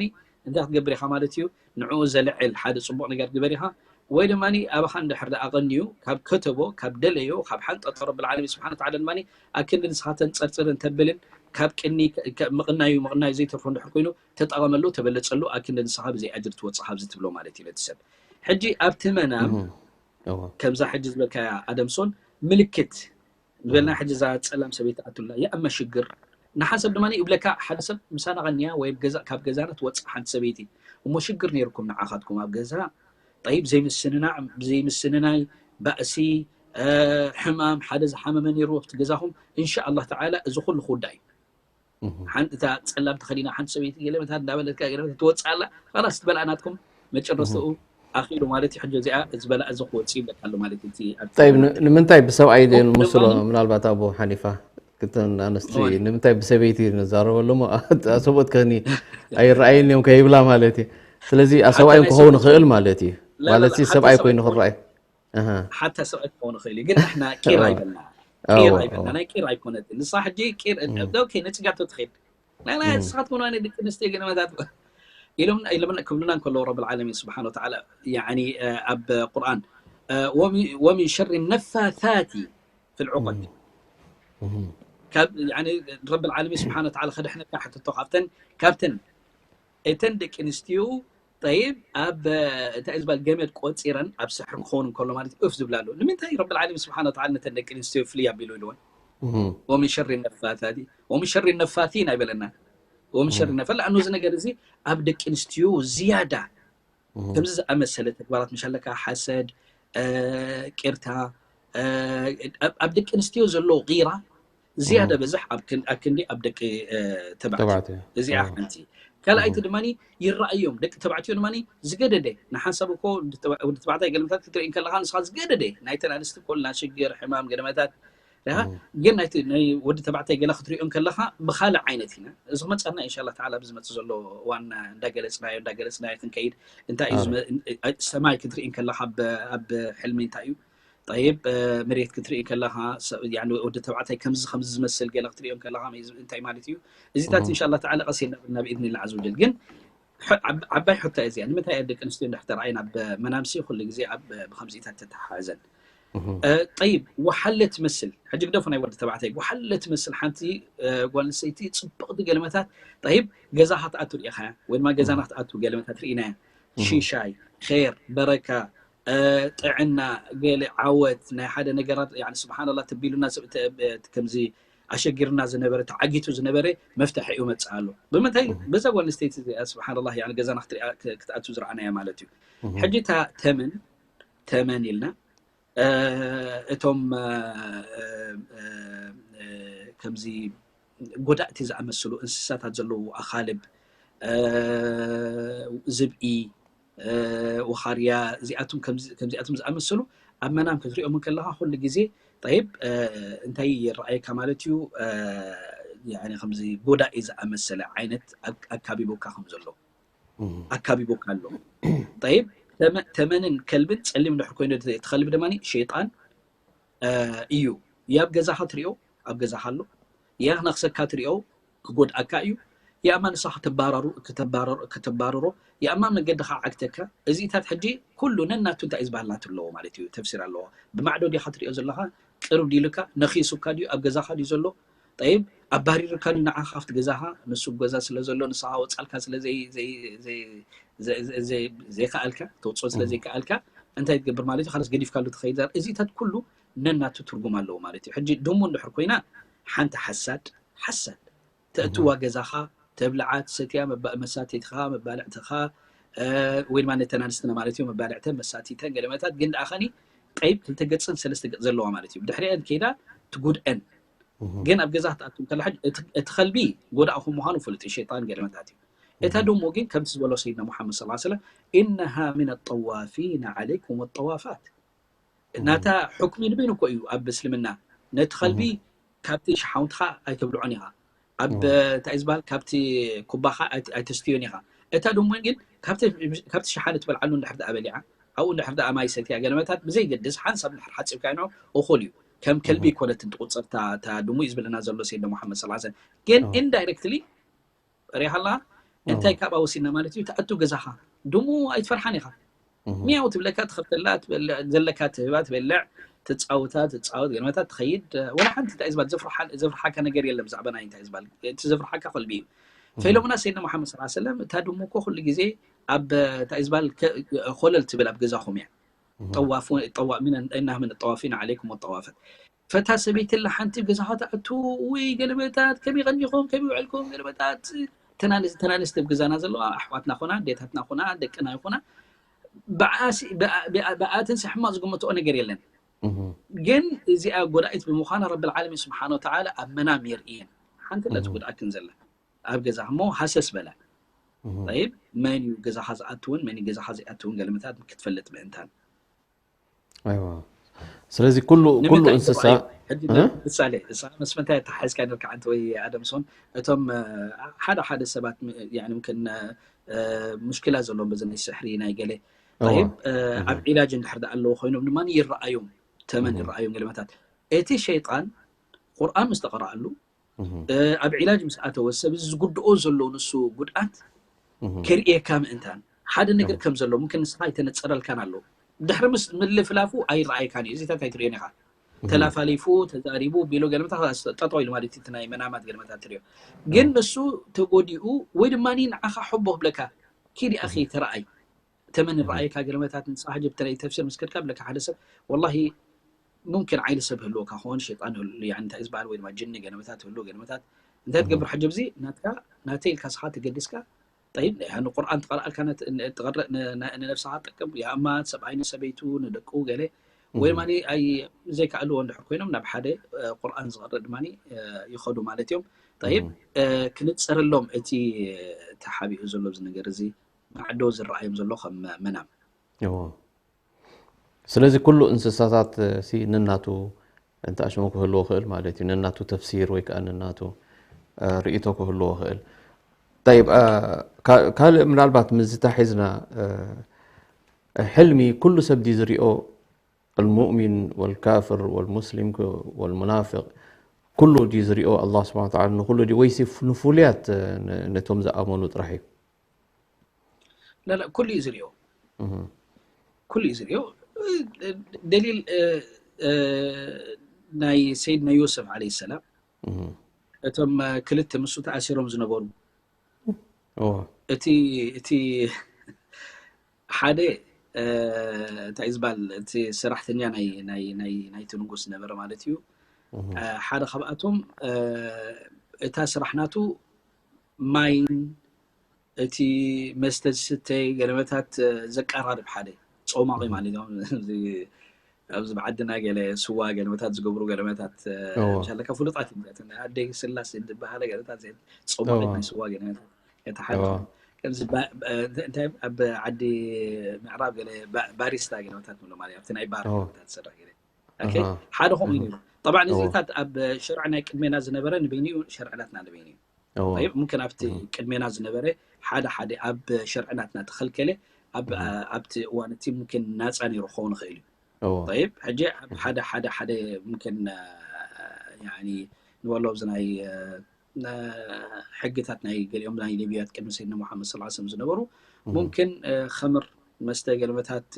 እንታይ ክትገብር ኢኻ ማለት እዩ። ንዕኡ ዘልዕል ሓደ ፅቡቕ ነገር ግበር ኢኻ። ወይ ድማ ኣባኻ እንድሕር ደኣ ኣቐንዩ ካብ ከተቦ ካብ ደለዮ ካብ ሓንጠጦ ረብል ዓለሚን ስብሓን ወተዓላ ድማ ኣክንዲ ንስኻ ተንፀርፅር እንተብልን ካብ ቅኒ ምቕናዩ ምቕናዩ ዘይተርፎ እንድሕር ኮይኑ ተጠቐመሉ ተበለፀሉ ኣክንዲ ንስኻ ብዘይ ኣጅር ትወፅእ ካብዚ ትብሎ ማለት እዩ ነቲ ሰብ። ሕጂ ኣብቲ መናም ከምዛ ሕጂ ዝበልካያ ኣደምሶን ምልክት ዝበልና ሕጂ እዛ ፀላም ሰበይቲ ኣቱላ የኣመ ሽግር ንሓንሰብ ድማ ይብለካ ሓደ ሰብ ምሳና ቀንያ ወይ ካብ ገዛና ትወፅእ ሓንቲ ሰበይቲ እሞ ሽግር ነይርኩም ንዓኻትኩም ኣብ ገዛ ጠይብ ዘይምስንናዕ ዘይምስንናይ ባእሲ ሕማም ሓደ ዝሓመመ ነይሩ ኣብቲ ገዛኹም እንሻ ኣላህ ተዓላ እዚ ኩሉ ክውዳእ እዩ። ሓንቲ እታ ፀላም ተኸዲና ሓንቲ ሰበይቲ ገለመታት እንዳበለትካ ገለመታት ትወፅእ ኣላ ላስ ትበልኣ ናትኩም መጨረስተኡ ኣኺሉ ማለት እዩ። ሕጂ እዚኣ ዝበላ እዚ ክወፅእ ይብለካ ኣሎ ማለት እዩ። ጠይብ ንምንታይ ብሰብኣይ ዘይንመስሎ ምናልባት ኣቦ ሓኒፋ ክተን ኣንስቲ ንምንታይ ብሰበይቲ ንዛረበ ኣለሞ ሰብኦት ከኒ ኣይረኣየን እዮም ከይብላ ማለት እዩ። ስለዚ ኣሰብኣይ ክኸውን ይኽእል ማለት እዩ። ማለት ሰብኣይ ኮይኑ ክረኣይ ሓታ ሰብኣይ ክኸውን ይኽእል እዩ ግን ንሕና ቂር ኣይበልና ቂር ኣይበልና ናይ ቂር ኣይኮነትን ንሳ ሕጂ ቂር ነፅጋቶ ትኸይድ ናይ ናይ ንስኻትኩም ናይ ደቂ ኣንስትዮ ገለመታት ኢሎም ኢሎም ክብሉና እንከለዉ ረብል ዓለሚን ስብሓን ወተዓላ ያኒ ኣብ ቁርኣን ወሚን ሸሪ ነፋታቲ ፊል ዑቀድ ካብ ረብል ዓለሚን ስብሓን ወተዓላ ከድሕነካ ሕትቶ ካብተን ካብተን እተን ደቂ ኣንስትዮ ጠይብ ኣብ እንታይ ዝበሃል ገመድ ቆፂረን ኣብ ስሕር ክኸውን እንከሎ ማለት እዩ እፍ ዝብላ ኣለዎ ንምንታይ ረብል ዓለሚን ስብሓን ወተዓላ ነተን ደቂ ኣንስትዮ ፍልይ ኣቢሉ ኢልወን ወምን ሸሪ ነፋታቲ ወምን ሸሪ ነፋቲን ኣይበለና ወምን ሸሪ ነፋ ለኣኑ እዚ ነገር እዚ ኣብ ደቂ ኣንስትዮ ዝያዳ ከምዚ ዝኣመሰለ ተግባራት ምሻለካ ሓሰድ ቂርታ ኣብ ደቂ ኣንስትዮ ዘሎ ጊራ ዝያዳ በዝሕ ኣብ ክንዲ ኣብ ደቂ ተባዕትዮ እዚኣ ሓንቲ ካልኣይቲ ድማ ይረኣዮም ደቂ ተባዕትዮ ድማ ዝገደደ ንሓንሳብ እኮ ወዲ ተባዕታይ ገለመታት ክትርኢ ከለካ ንስኻ ዝገደደ ናይተን ኣንስቲ ኮልና ሽግር ሕማም ገለመታት ግን ናይቲ ናይ ወዲ ተባዕታይ ገለ ክትሪኦ ከለካ ብካልእ ዓይነት ኢና እዚ ክመፀና እንሻላ ተዓላ ብዝመፅእ ዘሎ ዋና እንዳገለፅናዮ እንዳገለፅናዮ ክንከይድ እንታይ እዩ ዝመ- ሰማይ ክትርኢ ከለካ ኣብ ኣብ ሕልሚ እንታይ እዩ ጠይብ መሬት ክትርኢ ከለካ ሰብ- ያኒ ወዲ ተባዕታይ ከምዚ ከምዚ ዝመስል ገለ ክትሪኦ ከለካ እንታይ ማለት እዩ እዚታት እንሻላ ተዓላ ቀስ ኢልና ብኢድኒላ ዓዝ ወጀል ግን ዓባይ ሕቶ እዚኣ ንምንታይ እያ ደቂ ኣንስትዮ እንድሕር ተረኣየን ኣብ መናምሲ ኩሉ ግዜ ኣብ ብከምዚታት ተተሓሕዘን ጠይብ ወሓለ ትመስል ሕጂ ግደፉ ናይ ወዲ ተባዕታይ ወሓለ ትመስል ሓንቲ ጓል ኣንስተይቲ ፅብቕቲ ገለመታት ጠይብ ገዛ ክትኣቱ ርኢኻያ ወይ ድማ ገዛና ክትኣቱ ገለመታት ርኢናያ ሽሻይ ር በረካ ጥዕና ገለ ዓወት ናይ ሓደ ነገራት ስብሓንላ ተቢሉና ከምዚ ኣሸጊርና ዝነበረ ተዓጊቱ ዝነበረ መፍትሒ እዩ መፅእ ኣሎ ብምንታይ በዛ ጓል ኣንስተይቲ እዚኣ ስብሓንላ ገዛና ክትኣ ክትኣቱ ዝረኣናያ ማለት እዩ ሕጂ እታ ተመን ተመን ኢልና እቶም ከምዚ ጎዳእቲ ዝኣመስሉ እንስሳታት ዘለዉ ኣኻልብ ዝብኢ ወኻርያ እዚኣቶም ከምዚኣቶም ዝኣመሰሉ ኣብ መናም ክትሪኦም ከለካ ኩሉ ግዜ ጠይብ እንታይ ይረኣየካ ማለት እዩ ከምዚ ጎዳኢ ዝኣመሰለ ዓይነት ኣካቢቡካ ከም ዘሎ ኣካቢቡካ ኣሎ ጠይብ ተመ- ተመንን ከልብን ጸሊም ድሕር ኮይኑ እቲ ከልቢ ድማ ሸይጣን እዩ። ያብ ገዛኻ ትሪኦ ኣብ ገዛኻ ኣሎ። ያ ክነክሰካ ትሪኦ ክጎድኣካ እዩ። ያማ ንሳ ከተባረሩ ከተባረሩ ከተባረሮ ያማ መገድኻ ዓግተካ። እዚታት ሕጂ ኩሉ ነናቱ እንታይ እዩ ዝበሃል ናቱ ኣለዎ ማለት እዩ። ተፍሲር ኣለዎ። ብማዕዶ ዲኻ ትሪኦ ዘለኻ ቅርብ ዲሉካ ነኺሱካ ድዩ ኣብ ገዛኻ ድዩ ዘሎ? ጠይብ ኣባሪርካ ድዩ ንዓኻ ካብቲ ገዛኻ ንሱ ገዛ ስለ ዘሎ ንስኻ ወፃልካ ስለ ዘይ- ዘይ- ዘይ- ዘይ- ዘይ- ዘይ- ዘይከኣልካ ተውፅኦ ስለ ዘይከኣልካ እንታይ ትገብር ማለት እዩ? ካልስ ገዲፍካሉ ትኸይድ። እዚታት ኩሉ ነናቱ ትርጉም ኣለዎ ማለት እዩ። ሕጂ ድሙ እንድሕር ኮይና ሓንቲ ሓሳድ ሓሳድ ተእትዋ ገዛኻ ተብልዓ ትሰትያ መባ- መሳቲትኻ መባልዕትኻ እ፣ ወይ ድማ ነተን ኣንስትና ማለት እዩ መባልዕተን መሳቲተን ገለመታት ግን ደኣ ኸኒ ቀይብ ክልተ ገፅን ሰለስተ ገፅ ዘለዋ ማለት እዩ። ብድሕሪአን ከይዳ ትጉድአን ግን ኣብ ገዛ ክትኣቱ ከላ ሕጂ እቲ እቲ ከልቢ ጎዳእኹም ምዃኑ ፍሉጥ እዩ ሸይጣን ገለመታት እዩ። እታ ድሙ ግን ከምቲ ዝበሎ ሰይድና ሙሓመድ ስ ሰለም إنها من الطوافين عليكم والطوافات ናታ ሕክሚ ንበይኑ እኮ እዩ ኣብ እስልምና ነቲ ከልቢ ካብቲ ሽሓውንትኻ ኣይተብልዖን ኢኻ ኣብ እንታይ ዝበሃል ካብቲ ኩባኻ ኣይት- ኣይተስትዮን ኢኻ እታ ድሙ ግን ካብቲ ካብቲ ሽሓነ ትበልዓሉ እንድሕር ደኣ በሊዓ ኣብኡ እንድሕር ደኣ ማይ ሰትያ ገለመታት ብዘይገድስ ሓንሳብ እንድሕር ሓፂብካ ኖ እኹል እዩ ከም ከልቢ ይኮነትን ትቁፀር እታ እታ ድሙ እዩ ዝብለና ዘሎ ሰይድና ሙሓመድ ስ ሰለም ግን ኢንዳይሬክትሊ ሪኢኻ ኣለኻ እንታይ ካብኣ ወሲድና ማለት እዩ ትኣቱ ገዛኻ ድሙ ኣይትፈርሓን ኢኻ ሚያው ትብለካ ትኸፍተላ ትበልዕ ዘለካ ትህባ ትበልዕ ትፃውታ ትፃወት ገለመታት ትኸይድ ወላ ሓንቲ እንታይ ዝበሃል ዘፍርሓ- ዘፍርሓካ ነገር የለን ብዛዕባ ናይ እንታይ ዝበሃል እቲ ዘፍርሓካ ከልቢ እዩ ፈኢሎምና ሰይድና ሙሓመድ ስ ሰለም እታ ድሙ እኮ ኩሉ ግዜ ኣብ እንታይ ዝበሃል ከ- ኮለል ትብል ኣብ ገዛኹም እያ ጠዋፉ ጠዋ- من إنها من الطوافين عليكم والطوافات ፈታ ሰበይቲ ላ ሓንቲ ገዛኻ ትኣቱ ወይ ገለመታት ከመይ ቀኒኹም ከመይ ውዕልኩም ገለመታት ተናንስቲ ኣብ ገዛና ዘለዋ ኣሕዋትና ኹና ኣዴታትና ኹና ደቅና ይኹና ብኣትን ሕማቕ ዝግምትኦ ነገር የለን ግን እዚኣ ጎዳኢት ብምዃና ረቢ ዓለሚን ስብሓን ወተዓላ ኣብ መናም የርእየን ሓንቲ ለ ትጉድኣክን ዘላ ኣብ ገዛ እሞ ሃሰስ በላ ይብ መን እዩ ገዛኻ ዝኣትውን መን ገዛኻ ዘይኣትውን ገለመታት ክትፈልጥ ምእንታን ኣይዋ ስለዚ ኩሉ ኩሉ እንስሳ ምሳሌ መስፈንታይ ተሓዝካ ነርካ ዓንተ ወይ ኣደምሶን እቶም ሓደ ሓደ ሰባት ምክን ሙሽኪላ ዘለዎም በዚ ናይ ስሕሪ ናይ ገለ ኣብ ዒላጅ እንድሕር ኣለዎ ኮይኖም ድማ ይረኣዮም ተመን ይረኣዮም ገለመታት እቲ ሸይጣን ቁርኣን ምስ ተቐረኣሉ ኣብ ዒላጅ ምስ ኣተወ ሰብ እዚ ዝጉድኦ ዘሎ ንሱ ጉድኣት ከርእየካ ምእንታን ሓደ ነገር ከም ዘሎ ምክን ንስኻ ኣይተነፀረልካን ኣሎ ድሕሪ ምስ ምልፍላፉ ኣይረኣየካን እዩ እዚታት ኣይትርእዮን ኢኻ ተላፋሊፉ ተዛሪቡ ቢሎ ገለመታት ጠጠው ኢሉ ማለት እቲ ናይ መናማት ገለመታት ትርእዮ ግን ንሱ ተጎዲኡ ወይ ድማ ንዓኻ ሕቦ ክብለካ ኪዲ ኣኺ ተረኣይ ተመን ረኣየካ ገለመታት ንስኻ ሕጂ ብተለይ ተፍሲር ምስ ከድካ ብለካ ሓደ ሰብ ወላሂ ሙምኪን ዓይኒ ሰብ ህልወካ ክኾን ሸይጣን ህሉ ያኒ እንታይ ዝበሃል ወይ ድማ ጅኒ ገለመታት ህሉ ገለመታት እንታይ ትገብር ሕጂ ብዚ ናትካ ናተይ ኢልካ ስኻ ተገዲስካ ጠይብ ናይ ሃኒ ቁርኣን ትቐርኣልካ ንነብስኻ ጠቅም የኣማት ሰብኣይ ንሰበይቱ ንደቁ ገለ ወይ ድማ ኣይ ዘይከኣልዎ እንድሕር ኮይኖም ናብ ሓደ ቁርኣን ዝቐርእ ድማ ይኸዱ ማለት እዮም ጠይብ ክንፅርሎም እቲ ተሓቢኡ ዘሎ እዚ ነገር እዚ ማዕዶ ዝረኣዮም ዘሎ ከም መናም እዎ ስለዚ ኩሉ እንስሳታት ሲ ነናቱ እንተ ኣሽሙ ክህልዎ ክእል ማለት እዩ ነናቱ ተፍሲር ወይ ከዓ ነናቱ ርእቶ ክህልዎ ክእል طيب ካልእ ምናልባት ምስ ዝተሒዝና ሕልሚ ኩሉ ሰብ ድዩ ዝሪኦ المؤمن والكافر والمسلم والمنافق ኩሉ ድዩ ዝሪኦ ኣላህ ስብሓን ተዓላ ንኩሉ ድዩ ወይሲ ንፍሉያት ነቶም ዝኣመኑ ጥራሕ እዩ لا لا ኩሉ እዩ ዝሪኦ ኩሉ እዩ ዝሪኦ ደሊል ናይ ሰይድና ዮሰፍ ዓለ ሰላም እቶም ክልተ ምስ ተኣሲሮም ዝነበሩ እቲ እቲ ሓደ እንታይ ዝበሃል እቲ ሰራሕተኛ ናይ ናይ ናይ ናይቲ ንጉስ ነበረ ማለት እዩ ሓደ ካብኣቶም እታ ስራሕ ናቱ ማይን እቲ መስተ ዝስተ ገለመታት ዘቀራርብ ሓደ ጾማቂ ማለት እዮም ኣብዚ ብዓድና ገለ ስዋ ገለመታት ዝገብሩ ገለመታት ሻለካ ፍሉጣት እዮም ኣደይ ስላስ ዝበሃለ ገለታት ጾማቂ ናይ ስዋ ገለመታት እቲ ሓደ ከምዚ እንታይ ኣብ ዓዲ ምዕራብ ገለ ባሪስታ ገለመታት ንብሎ ማለት ኣብቲ ናይ ባር ገለመታት ዝሰርሕ ገለ ሓደ ከምኡ እዩ ጠብዓ እዚታት ኣብ ሸርዒ ናይ ቅድሜና ዝነበረ ንበይኑ እዩ ሸርዕናትና ንበይኑ እዩ ሙምክን ኣብቲ ቅድሜና ዝነበረ ሓደ ሓደ ኣብ ሸርዕናትና ተኸልከለ ኣብቲ እዋን እቲ ሙምኪን ናፃ ነይሩ ክኸውን ይኽእል እዩ። ጠይብ፣ ሕጂ ኣብ ሓደ ሓደ ሓደ ሙምኪን ያኒ ንበሎ ኣብዚ ናይ ሕግታት ናይ ገሊኦም ናይ ነቢያት ቅድሚ ሰይድና ሙሓመድ ሰለላሁ ዐለይሂ ወሰለም ዝነበሩ ሙምኪን ከምር መስተ ገለመታት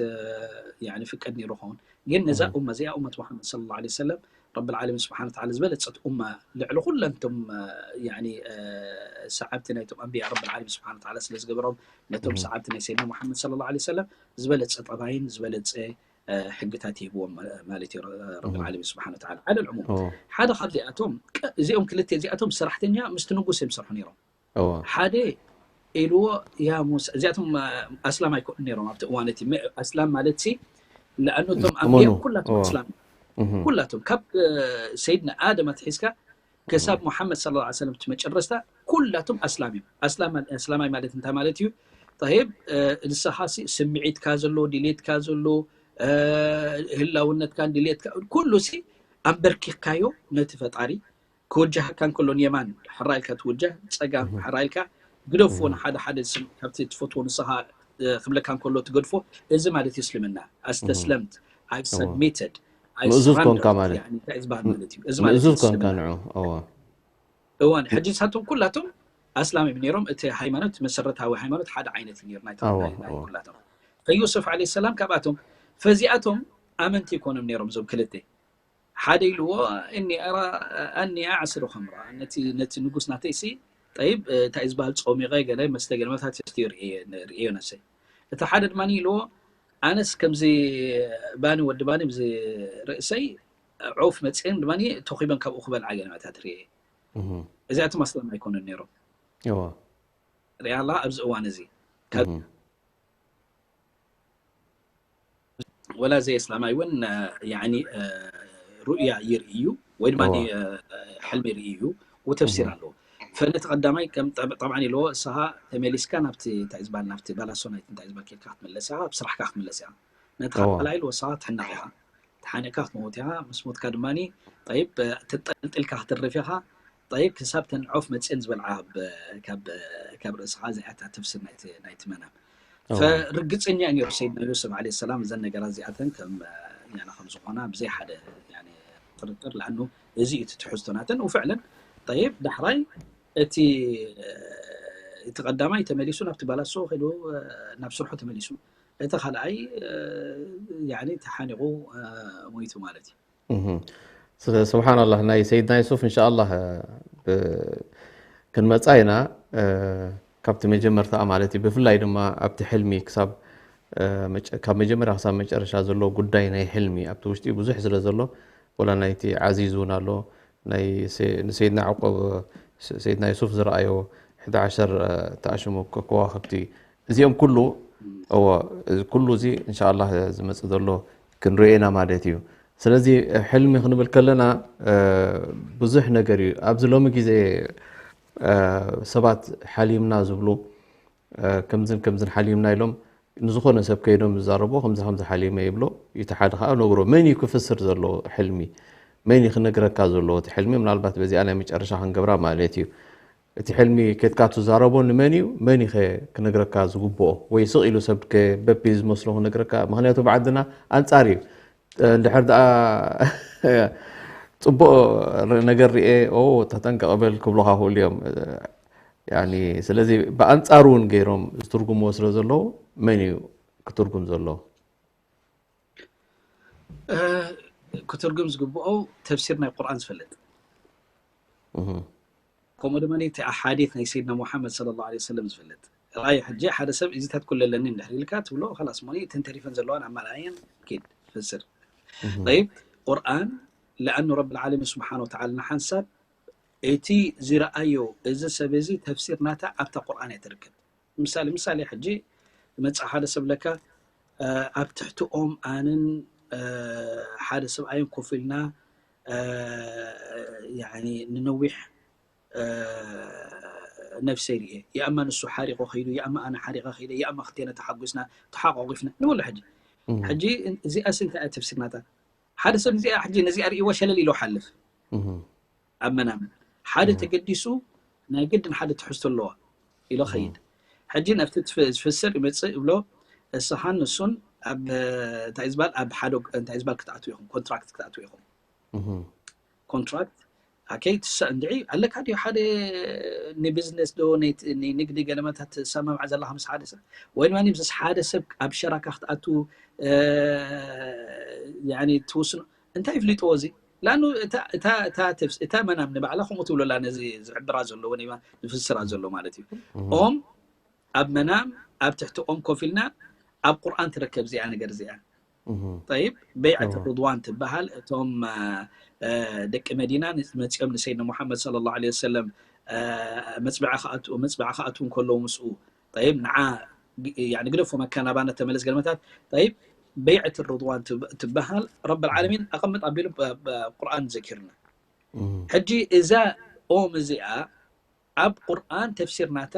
ያኒ ፍቀድ ነይሩ ይኸውን። ግን ነዛ ኡማ እዚኣ ኡመት ሙሓመድ ሰለላሁ ዐለይሂ ወሰለም ረብል ዓለሚን ስብሓነ ወተዓላ ዝበለፀት ኡማ ልዕሊ ኩለን እቶም ያኒ ሰዓብቲ ናይቶም ኣንብያ ረብል ዓለሚን ስብሓነ ወተዓላ ስለ ዝገበሮም ነቶም ሰዓብቲ ናይ ሰይድና ሙሓመድ ሰለላሁ ዐለይሂ ወሰለም ዝበለፀ ጠባይን ዝበለፀ ሕግታት ይህብዎም ማለት እዩ ረብል ዓለሚን ስብሓነ ወተዓላ። ዓለል ዕሙም ሓደ ካብዚኣቶም እዚኦም ክልተ እዚኣቶም ሰራሕተኛ ምስቲ ንጉስ እዮም ዝሰርሑ ነይሮም። ሓደ ኢልዎ ያ ሙሳ፣ እዚኣቶም ኣስላም ኣይኮኑ ነይሮም ኣብቲ እዋን እቲ ኣስላም ማለት ሲ ለኣኑ እቶም ኣንብያ ኩላቶም ኣስላም ኩላቶም ካብ ሰይድና ኣደም ኣትሒዝካ ክሳብ ሙሓመድ ሰለላሁ ዐለይሂ ወሰለም እቲ መጨረስታ ኩላቶም ኣስላም እዮም። ኣስላም ኣስላማይ ማለት እንታይ ማለት እዩ? ጠይብ ንስኻ ሲ ስምዒትካ ዘሎ ድሌትካ ዘሎ ህላውነትካን ድሌትካ ኩሉ ሲ ኣንበርኪኽካዮ ነቲ ፈጣሪ ክውጃሃካ እንከሎ ንየማን ሕራ ኢልካ ትውጃህ፣ ጸጋም ሕራ ኢልካ ግደፎ ንሓደ ሓደ ስም ካብቲ ትፈትዎ ንስኻ ክብለካ እንከሎ ትገድፎ። እዚ ማለት እዩ እስልምና። ኣስተስለምት፣ I submitted፣ I ምእዙዝ ኮንካ surrendered። ማለት ያኒ እንታይ እዩ ዝበሃል ማለት እዩ። እዚ ምእዙዝ ማለት እዩ ኮንካ እስልምና። ንዑ። እዋ እዋን ሕጂ ንሳቶም ኩላቶም ኣስላም እዮም ነይሮም። እቲ ሃይማኖት መሰረታዊ ሃይማኖት ሓደ ዓይነት እዩ ነይሩ ናይ እዋ ናይ እዋ ኩላቶም። ፈዩስፍ ዓለይሂ ሰላም ካብኣቶም ፈዚኣቶም ኣመንቲ ይኮኖም ነይሮም እዞም ክልተ። ሓደ ኢልዎ እኒ ኣራ ኣኒ ኣዕስሩ ከምራ ነቲ ነቲ ንጉስ ናተይሲ ጠይብ እንታይ ዝበሃል ጾሚቐ ገለ መስተ ገለ መታት ስትዮ ርእዮ ነሰይ። እቲ ሓደ ድማ ኢልዎ ኣነስ ከምዚ ባኒ ወዲ ባኒ ብዚ ርእሰይ ዑፍ መፅእን ድማ ተኺበን ካብኡ ክበልዓ ገለ መታት ርእየ። እህ እዚኣቶም ኣስላም ኣይኮኑን ነይሮም። እዋ ሪኣላ ኣብዚ እዋን እዚ ካብ እህ ወላ ዘይ እስላማይ እውን ያኒ ሩእያ ይርኢ እዩ ወይ ድማ እዋ ሕልሚ ይርኢ እዩ ወተፍሲር እህ ኣለዎ። ፈነቲ ቀዳማይ ከም ጠብ- ጠብዓን ኢልዎ እሳኻ ተመሊስካ ናብቲ እንታይ ዝበሃል ናብቲ ባላሶ ናይቲ እንታይ ዝበሃል ኬድካ ክትምለስ ኢኻ ኣብ ስራሕካ ክትምለስ ኢኻ። ነቲ እዋ ካልኣይ ኢልዎ እሳኻ ትሕነቕ ኢኻ ትሓኒቕካ ክትመውት ኢኻ ምስ ሞትካ ድማ ጠይብ ተጠልጢልካ ክትርፍ ኢኻ። ጠይብ ክሳብ ተን ዖፍ መፅእን ዝበልዓ ካብ ካብ ካብ ርእስኻ እዚኣታ ተፍስር ናይቲ ናይቲ መናም እዋ ፈርግፅኛ እዩ ነይሩ ሰይድና ዮስፍ ዓለይሂ ሰላም እዘን ነገራት እዚኣተን ከም ያኒ ከም ዝኾና ብዘይ ሓደ ያኒ ጥርጥር ለኣኑ እዚ እዩ እቲ ትሕዝቶ ናተን ወፍዕለን ጠይብ ዳሕራይ እቲ እቲ ቀዳማይ ተመሊሱ ናብቲ ባላሶ ከይዱ ናብ ስርሑ ተመሊሱ እቲ ካልኣይ ያኒ ተሓኒቑ ሞይቱ ማለት እዩ። እህ ስብሓንላህ ናይ ሰይድና ዩሱፍ እንሻኣላህ ብ- ክንመፃ ኢና እ፣ ካብቲ መጀመርታ ማለት እዩ ብፍላይ ድማ ኣብቲ ሕልሚ ክሳብ እ፣ መጨ- ካብ መጀመርያ ክሳብ መጨረሻ ዘሎ ጉዳይ ናይ ሕልሚ ኣብቲ ውሽጢ ብዙሕ ስለ ዘሎ ወላ ናይቲ ዓዚዝ እውን ኣሎ ናይ ሴ- ንሰይድና ዕቆብ ስ- ሰይድና ዩሱፍ ዝረኣዮ ሕደ ዓሸር እ፣ ተኣሽሙ ከ- ከዋኽብቲ እዚኦም ኩሉ እዎ እዚ ኩሉ እዚ እንሻላ ዝመፅእ ዘሎ ክንሪኦ ኢና ማለት እዩ። ስለዚ ሕልሚ ክንብል ከለና እ፣ ብዙሕ ነገር እዩ ኣብዚ ሎሚ ግዜ እ፣ ሰባት ሓሊምና ዝብሉ እ፣ ከምዝን ከምዝን ሓሊምና ኢሎም ንዝኾነ ሰብ ከይዶም ዝዛረብዎ ከምዚ ከምዚ ሓሊመ ይብሎ እቲ ሓደ ከዓ ነግሮ መን እዩ ክፍስር ዘለዎ ሕልሚ መን እዩ ክነግረካ ዘለዎ እቲ ሕልሚ ምናልባት በዚኣ ናይ መጨረሻ ክንገብራ ማለት እዩ። እቲ ሕልሚ ኬድካ ትዛረቦ ንመን እዩ መን እዩ ክነግረካ ዝግብኦ ወይ ስቕ ኢሉ ሰብ በቢ ዝመስሎ ክነግረካ ምክንያቱ ብዓድና ኣንፃር እዩ። እንድሕር ደኣ ፅቡቕ ነገር ርኤ ኦ ተጠንቀቕ በል ክብሉኻ ክእሉ እዮም። ያኒ ስለዚ ብኣንፃሩ እውን ገይሮም ዝትርጉምዎ ስለ ዘለዉ መን እዩ ክትርጉም ዘለዎ? እ፣ ክትርጉም ዝግብኦ ተፍሲር ናይ ቁርኣን ዝፈልጥ እህ ከምኡ ድማ እቲ ኣሓዲት ናይ ሰይድና ሙሓመድ ሰለላሁ ዐለይሂ ወሰለም ዝፈልጥ ራይ ሕጂ ሓደ ሰብ እዚታት ኩሉ ኣለኒ እንድሕር ኢልካ ትብሎ ከላስ ሞኒ እተን ተሪፈን ዘለዋን ኣማልኣየን ኪድ ፈስር እህ ጠይብ ቁርኣን ለኣኑ ረብ ልዓለሚን ስብሓን ወተዓላ ንሓንሳብ እቲ ዝረኣዮ እዚ ሰብ እዚ ተፍሲር ናታ ኣብታ ቁርኣን እያ ትርከብ። ምሳሌ ምሳሌ ሕጂ መፅእ ሓደ ሰብ ለካ ኣብ ትሕትኦም ኣንን ሓደ ሰብኣይን ኮፍ ኢልና ንነዊሕ ነፍሰይ ርኤ የኣማ ንሱ ሓሪቆ ከይዱ የኣማ ኣነ ሓሪቀ ከይደ የኣማ ክልቴና ተሓጉስና ተሓቋቂፍና ንብሎ ሕጂ ሕጂ እዚኣስ እንታይ እያ ተፍሲርናታ ሓደ ሰብ እዚኣ ሕጂ ነዚኣ ርእይዎ ሸለል ኢሎ ሓልፍ ኣብ መናም ሓደ ተገዲሱ ናይ ግድን ሓደ ትሕዝቶ ኣለዋ ኢሎ ኸይድ ሕጂ ናብቲ ዝፍስር ይመፅእ ይብሎ እስኻን ንሱን ኣብ እንታይ ዝበሃል ኣብ ሓደ እንታይ ዝበሃል ክትኣትዉ ኢኹም፣ ኮንትራክት ክትኣትዉ ኢኹም። ኮንትራክት ኣከይ ትሰ እንድዒ ኣለካ ድዩ ሓደ ንቢዝነስ ዶ ንግዲ ገለመታት ትሰማምዓ ዘለካ ምስ ሓደ ሰብ ወይ ድማ ምስ ሓደ ሰብ ኣብ ሸራካ ክትኣትዉ ትውስኑ እንታይ ይፍሊጥዎ እዚ ላኑ እታ መናም ንባዕላ ከምኡ ትብለላ ነዚ ዝዕብራ ዘሎ ወይ ንፍስራ ዘሎ ማለት እዩ ኦም ኣብ መናም ኣብ ትሕቲ ኦም ኮፍ ኢልና ኣብ ቁርኣን ትርከብ እዚኣ ነገር እዚኣ ጠይብ በይዐት ርድዋን ትበሃል እቶም ደቂ መዲና መፅኦም ንሰይድና ሙሓመድ صلى الله عليه وسلم መፅብዓ ክኣትዉ እንከለዉ ምስኡ ጠይብ ንዓ ግደፎ መካ ናባና ተመለስ ገለመታት ጠይብ በይዐት ርድዋን ትበሃል ረብ ዓለሚን ኣቐምጥ ኣቢሉ ቁርኣን ዘኪርና ሕጂ እዛ ኦም እዚኣ ኣብ ቁርኣን ተፍሲር ናታ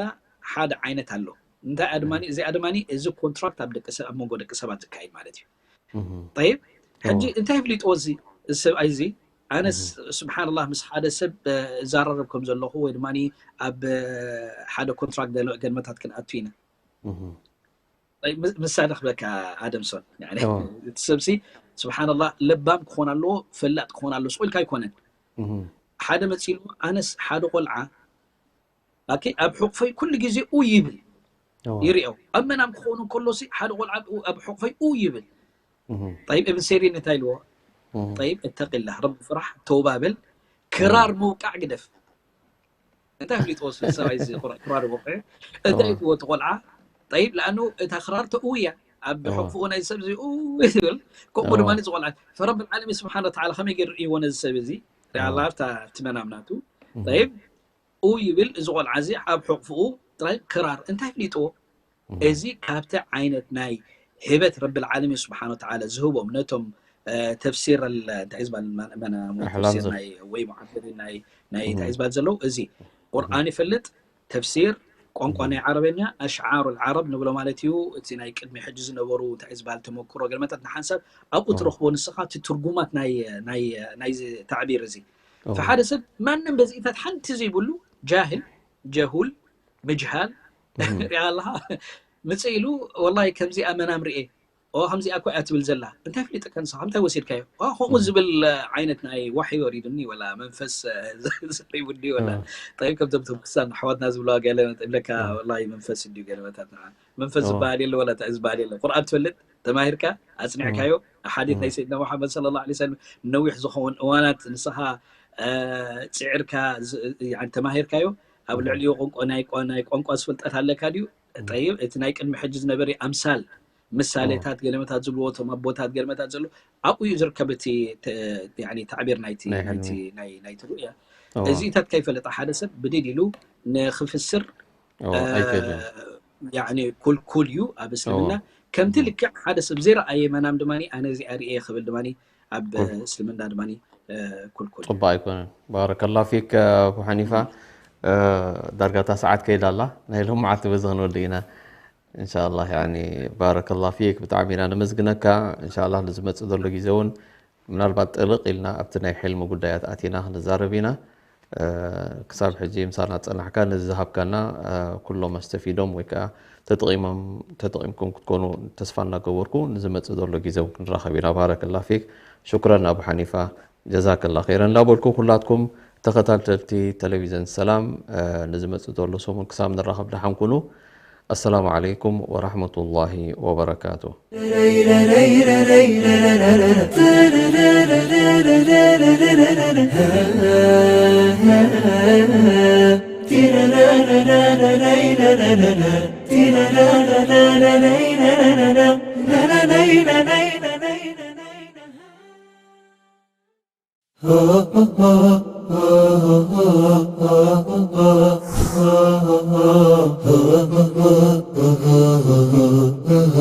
ሓደ ዓይነት ኣሎ እንታይ ኣድማኒ እዚኣ ድማ እዚ ኮንትራክት ኣብ ደቂ ሰብ ኣብ መንጎ ደቂ ሰባት ዝካየድ ማለት እዩ ጠይብ ሕጂ እንታይ ፍሊጥዎ እዚ እዚ ሰብኣይ እዚ ኣነስ ስብሓንላህ ምስ ሓደ ሰብ እዛራረብ ከም ዘለኹ ወይ ድማ ኣብ ሓደ ኮንትራክት ገልመታት ክንኣቱ ኢና ምሳሌ ክበካ ኣደምሶን እቲ ሰብሲ ስብሓንላህ ለባም ክኾን ኣለዎ ፈላጥ ክኾን ኣለዎ ስቁልካ ኣይኮነን ሓደ መፂሉ ኣነስ ሓደ ቆልዓ ኣብ ሕቁፈይ ኩሉ ግዜ ኡ ይብል ይርኦ ኣብ መናም ክኾኑ ከሎሲ ሓደ ቆልዓ ኣብ ሕቁፈይ ኡ ይብል ጠይብ እብን ሴሪን እንታይ ኢልዎ ጠይብ እተቂላህ ረቢ ፍራሕ ተውባ በል ክራር ምውቃዕ ግደፍ እንታይ ፍሊጥዎ ሰብኣይ ክራር ወቅዕ እንታይ ኢልዎ እቲ ቆልዓ ጠይብ ለኣኑ እታ ክራር ተእውያ ኣብ ሕቁፍኡ ናይ ሰብ እዚ ትብል ከምኡ ድማ ዝቆልዓ ፈረብ ዓለሚ ስብሓን ወተዓላ ከመይ ገይሩ ርእይዎ ነዚ ሰብ እዚ ሪኣላ ኣብታ እቲ መናም ናቱ ጠይብ ኡ ይብል እዚ ቆልዓ እዚ ኣብ ሕቁፍኡ ጥራይ ክራር እንታይ ፍሊጥዎ እዚ ካብቲ ዓይነት ናይ ህበት ረብል ዓለሚን ስብሓን ወተዓላ ዝህቦም ነቶም ተፍሲር እንታይ ዝበሃል ተፍሲር ናይ ወይ ሙዓብሪን ናይ እንታይ ዝበሃል ዘለዉ እዚ ቁርኣን ይፈልጥ ተፍሲር ቋንቋ ናይ ዓረበኛ ኣሽዓሩ ዓረብ ንብሎ ማለት እዩ እቲ ናይ ቅድሚ ሕጂ ዝነበሩ እንታይ ዝበሃል ተመክሮ ገለመታት ንሓንሳብ ኣብኡ ትረኽቦ ንስኻ እቲ ትርጉማት ናይዚ ታዕቢር እዚ ፈሓደ ሰብ ማንም በዚኢታት ሓንቲ ዘይብሉ ጃህል ጀሁል ምጅሃል ሪኣ ኣለኻ ምፅእ ኢሉ ወላሂ ከምዚኣ መናም ርኤ ኦ ከምዚኣ እኮ እያ ትብል ዘላ እንታይ ፍሊጥካ ንስኻ እንታይ ወሲድካዮ ኦ ከምኡ ዝብል ዓይነት ናይ ዋሒ ወሪዱኒ ወላ መንፈስ ዘሪቡኒ ወላ ጠይብ ከምቶም ቶም ክስታን ኣሕዋትና ዝብለዋ ገለ እብለካ ወላሂ መንፈስ እንድዩ ገለ መታት ንዓ መንፈስ ዝበሃል የለ ወላ እንታይ ዝበሃል የለ ቁርኣን ትፈልጥ ተማሂርካ ኣፅኒዕካዮ ሓዲት ናይ ሰይድና ሙሓመድ صلى الله عليه وسلم ነዊሕ ዝኸውን እዋናት ንስኻ ፅዕርካ ተማሂርካዮ ኣብ ልዕሊኡ ናይ ቋንቋ ዝፍልጠት ኣለካ ድዩ ጠይብ እቲ ናይ ቅድሚ ሕጂ ዝነበረ ኣምሳል ምሳሌታት ገለመታት ዝብልዎ እቶም ኣቦታት ገለመታት ዘሎ ኣብኡ እዩ ዝርከብ እቲ ታዕቢር ናይቲ ሩእያ እዚኢታት ከይፈለጠ ሓደ ሰብ ብድድ ኢሉ ንክፍስር ኩልኩል እዩ ኣብ እስልምና ከምቲ ልክዕ ሓደ ሰብ ዘይረኣየ መናም ድማ ኣነ እዚኣ ርእየ ክብል ድማ ኣብ እስልምና ድማ ኩልኩል እዩ ፅቡቅ ኣይኮነን ባረከላ ፊክ ኣቡ ሓኒፋ ዳርጋታ ሰዓት ከይዳ ኣላ ናይ ሎም መዓልቲ በዚ ክንወዲ ኢና እንሻላ ባረከላ ፊክ ብጣዕሚ ኢና ነመስግነካ እንሻላ ንዝመፅእ ዘሎ ግዜ እውን ምናልባት ጥልቕ ኢልና ኣብቲ ናይ ሕልሚ ጉዳያት ኣቲና ክንዛረብ ኢና ክሳብ ሕጂ ምሳና ዝፀናሕካ ነዚ ዝሃብካና ኩሎም ኣስተፊዶም ወይ ከዓ ተጠቂሞም ተጠቂምኩም ክትኮኑ ተስፋ እናገበርኩ ንዝመፅእ ዘሎ ግዜ እውን ክንራኸብ ኢና ባረከላ ፊክ ሽኩረን ኣቡ ሓኒፋ ጀዛከላ ኸይረን እንዳበልኩ ኩላትኩም ተኸታተልቲ ቴሌቪዝን ሰላም ንዝመፅእ ዘሎ ሰሙን ክሳብ ንራኸብ ደሓን ኩኑ ኣሰላሙ ዓለይኩም ወራሕመቱላሂ ወበረካቱ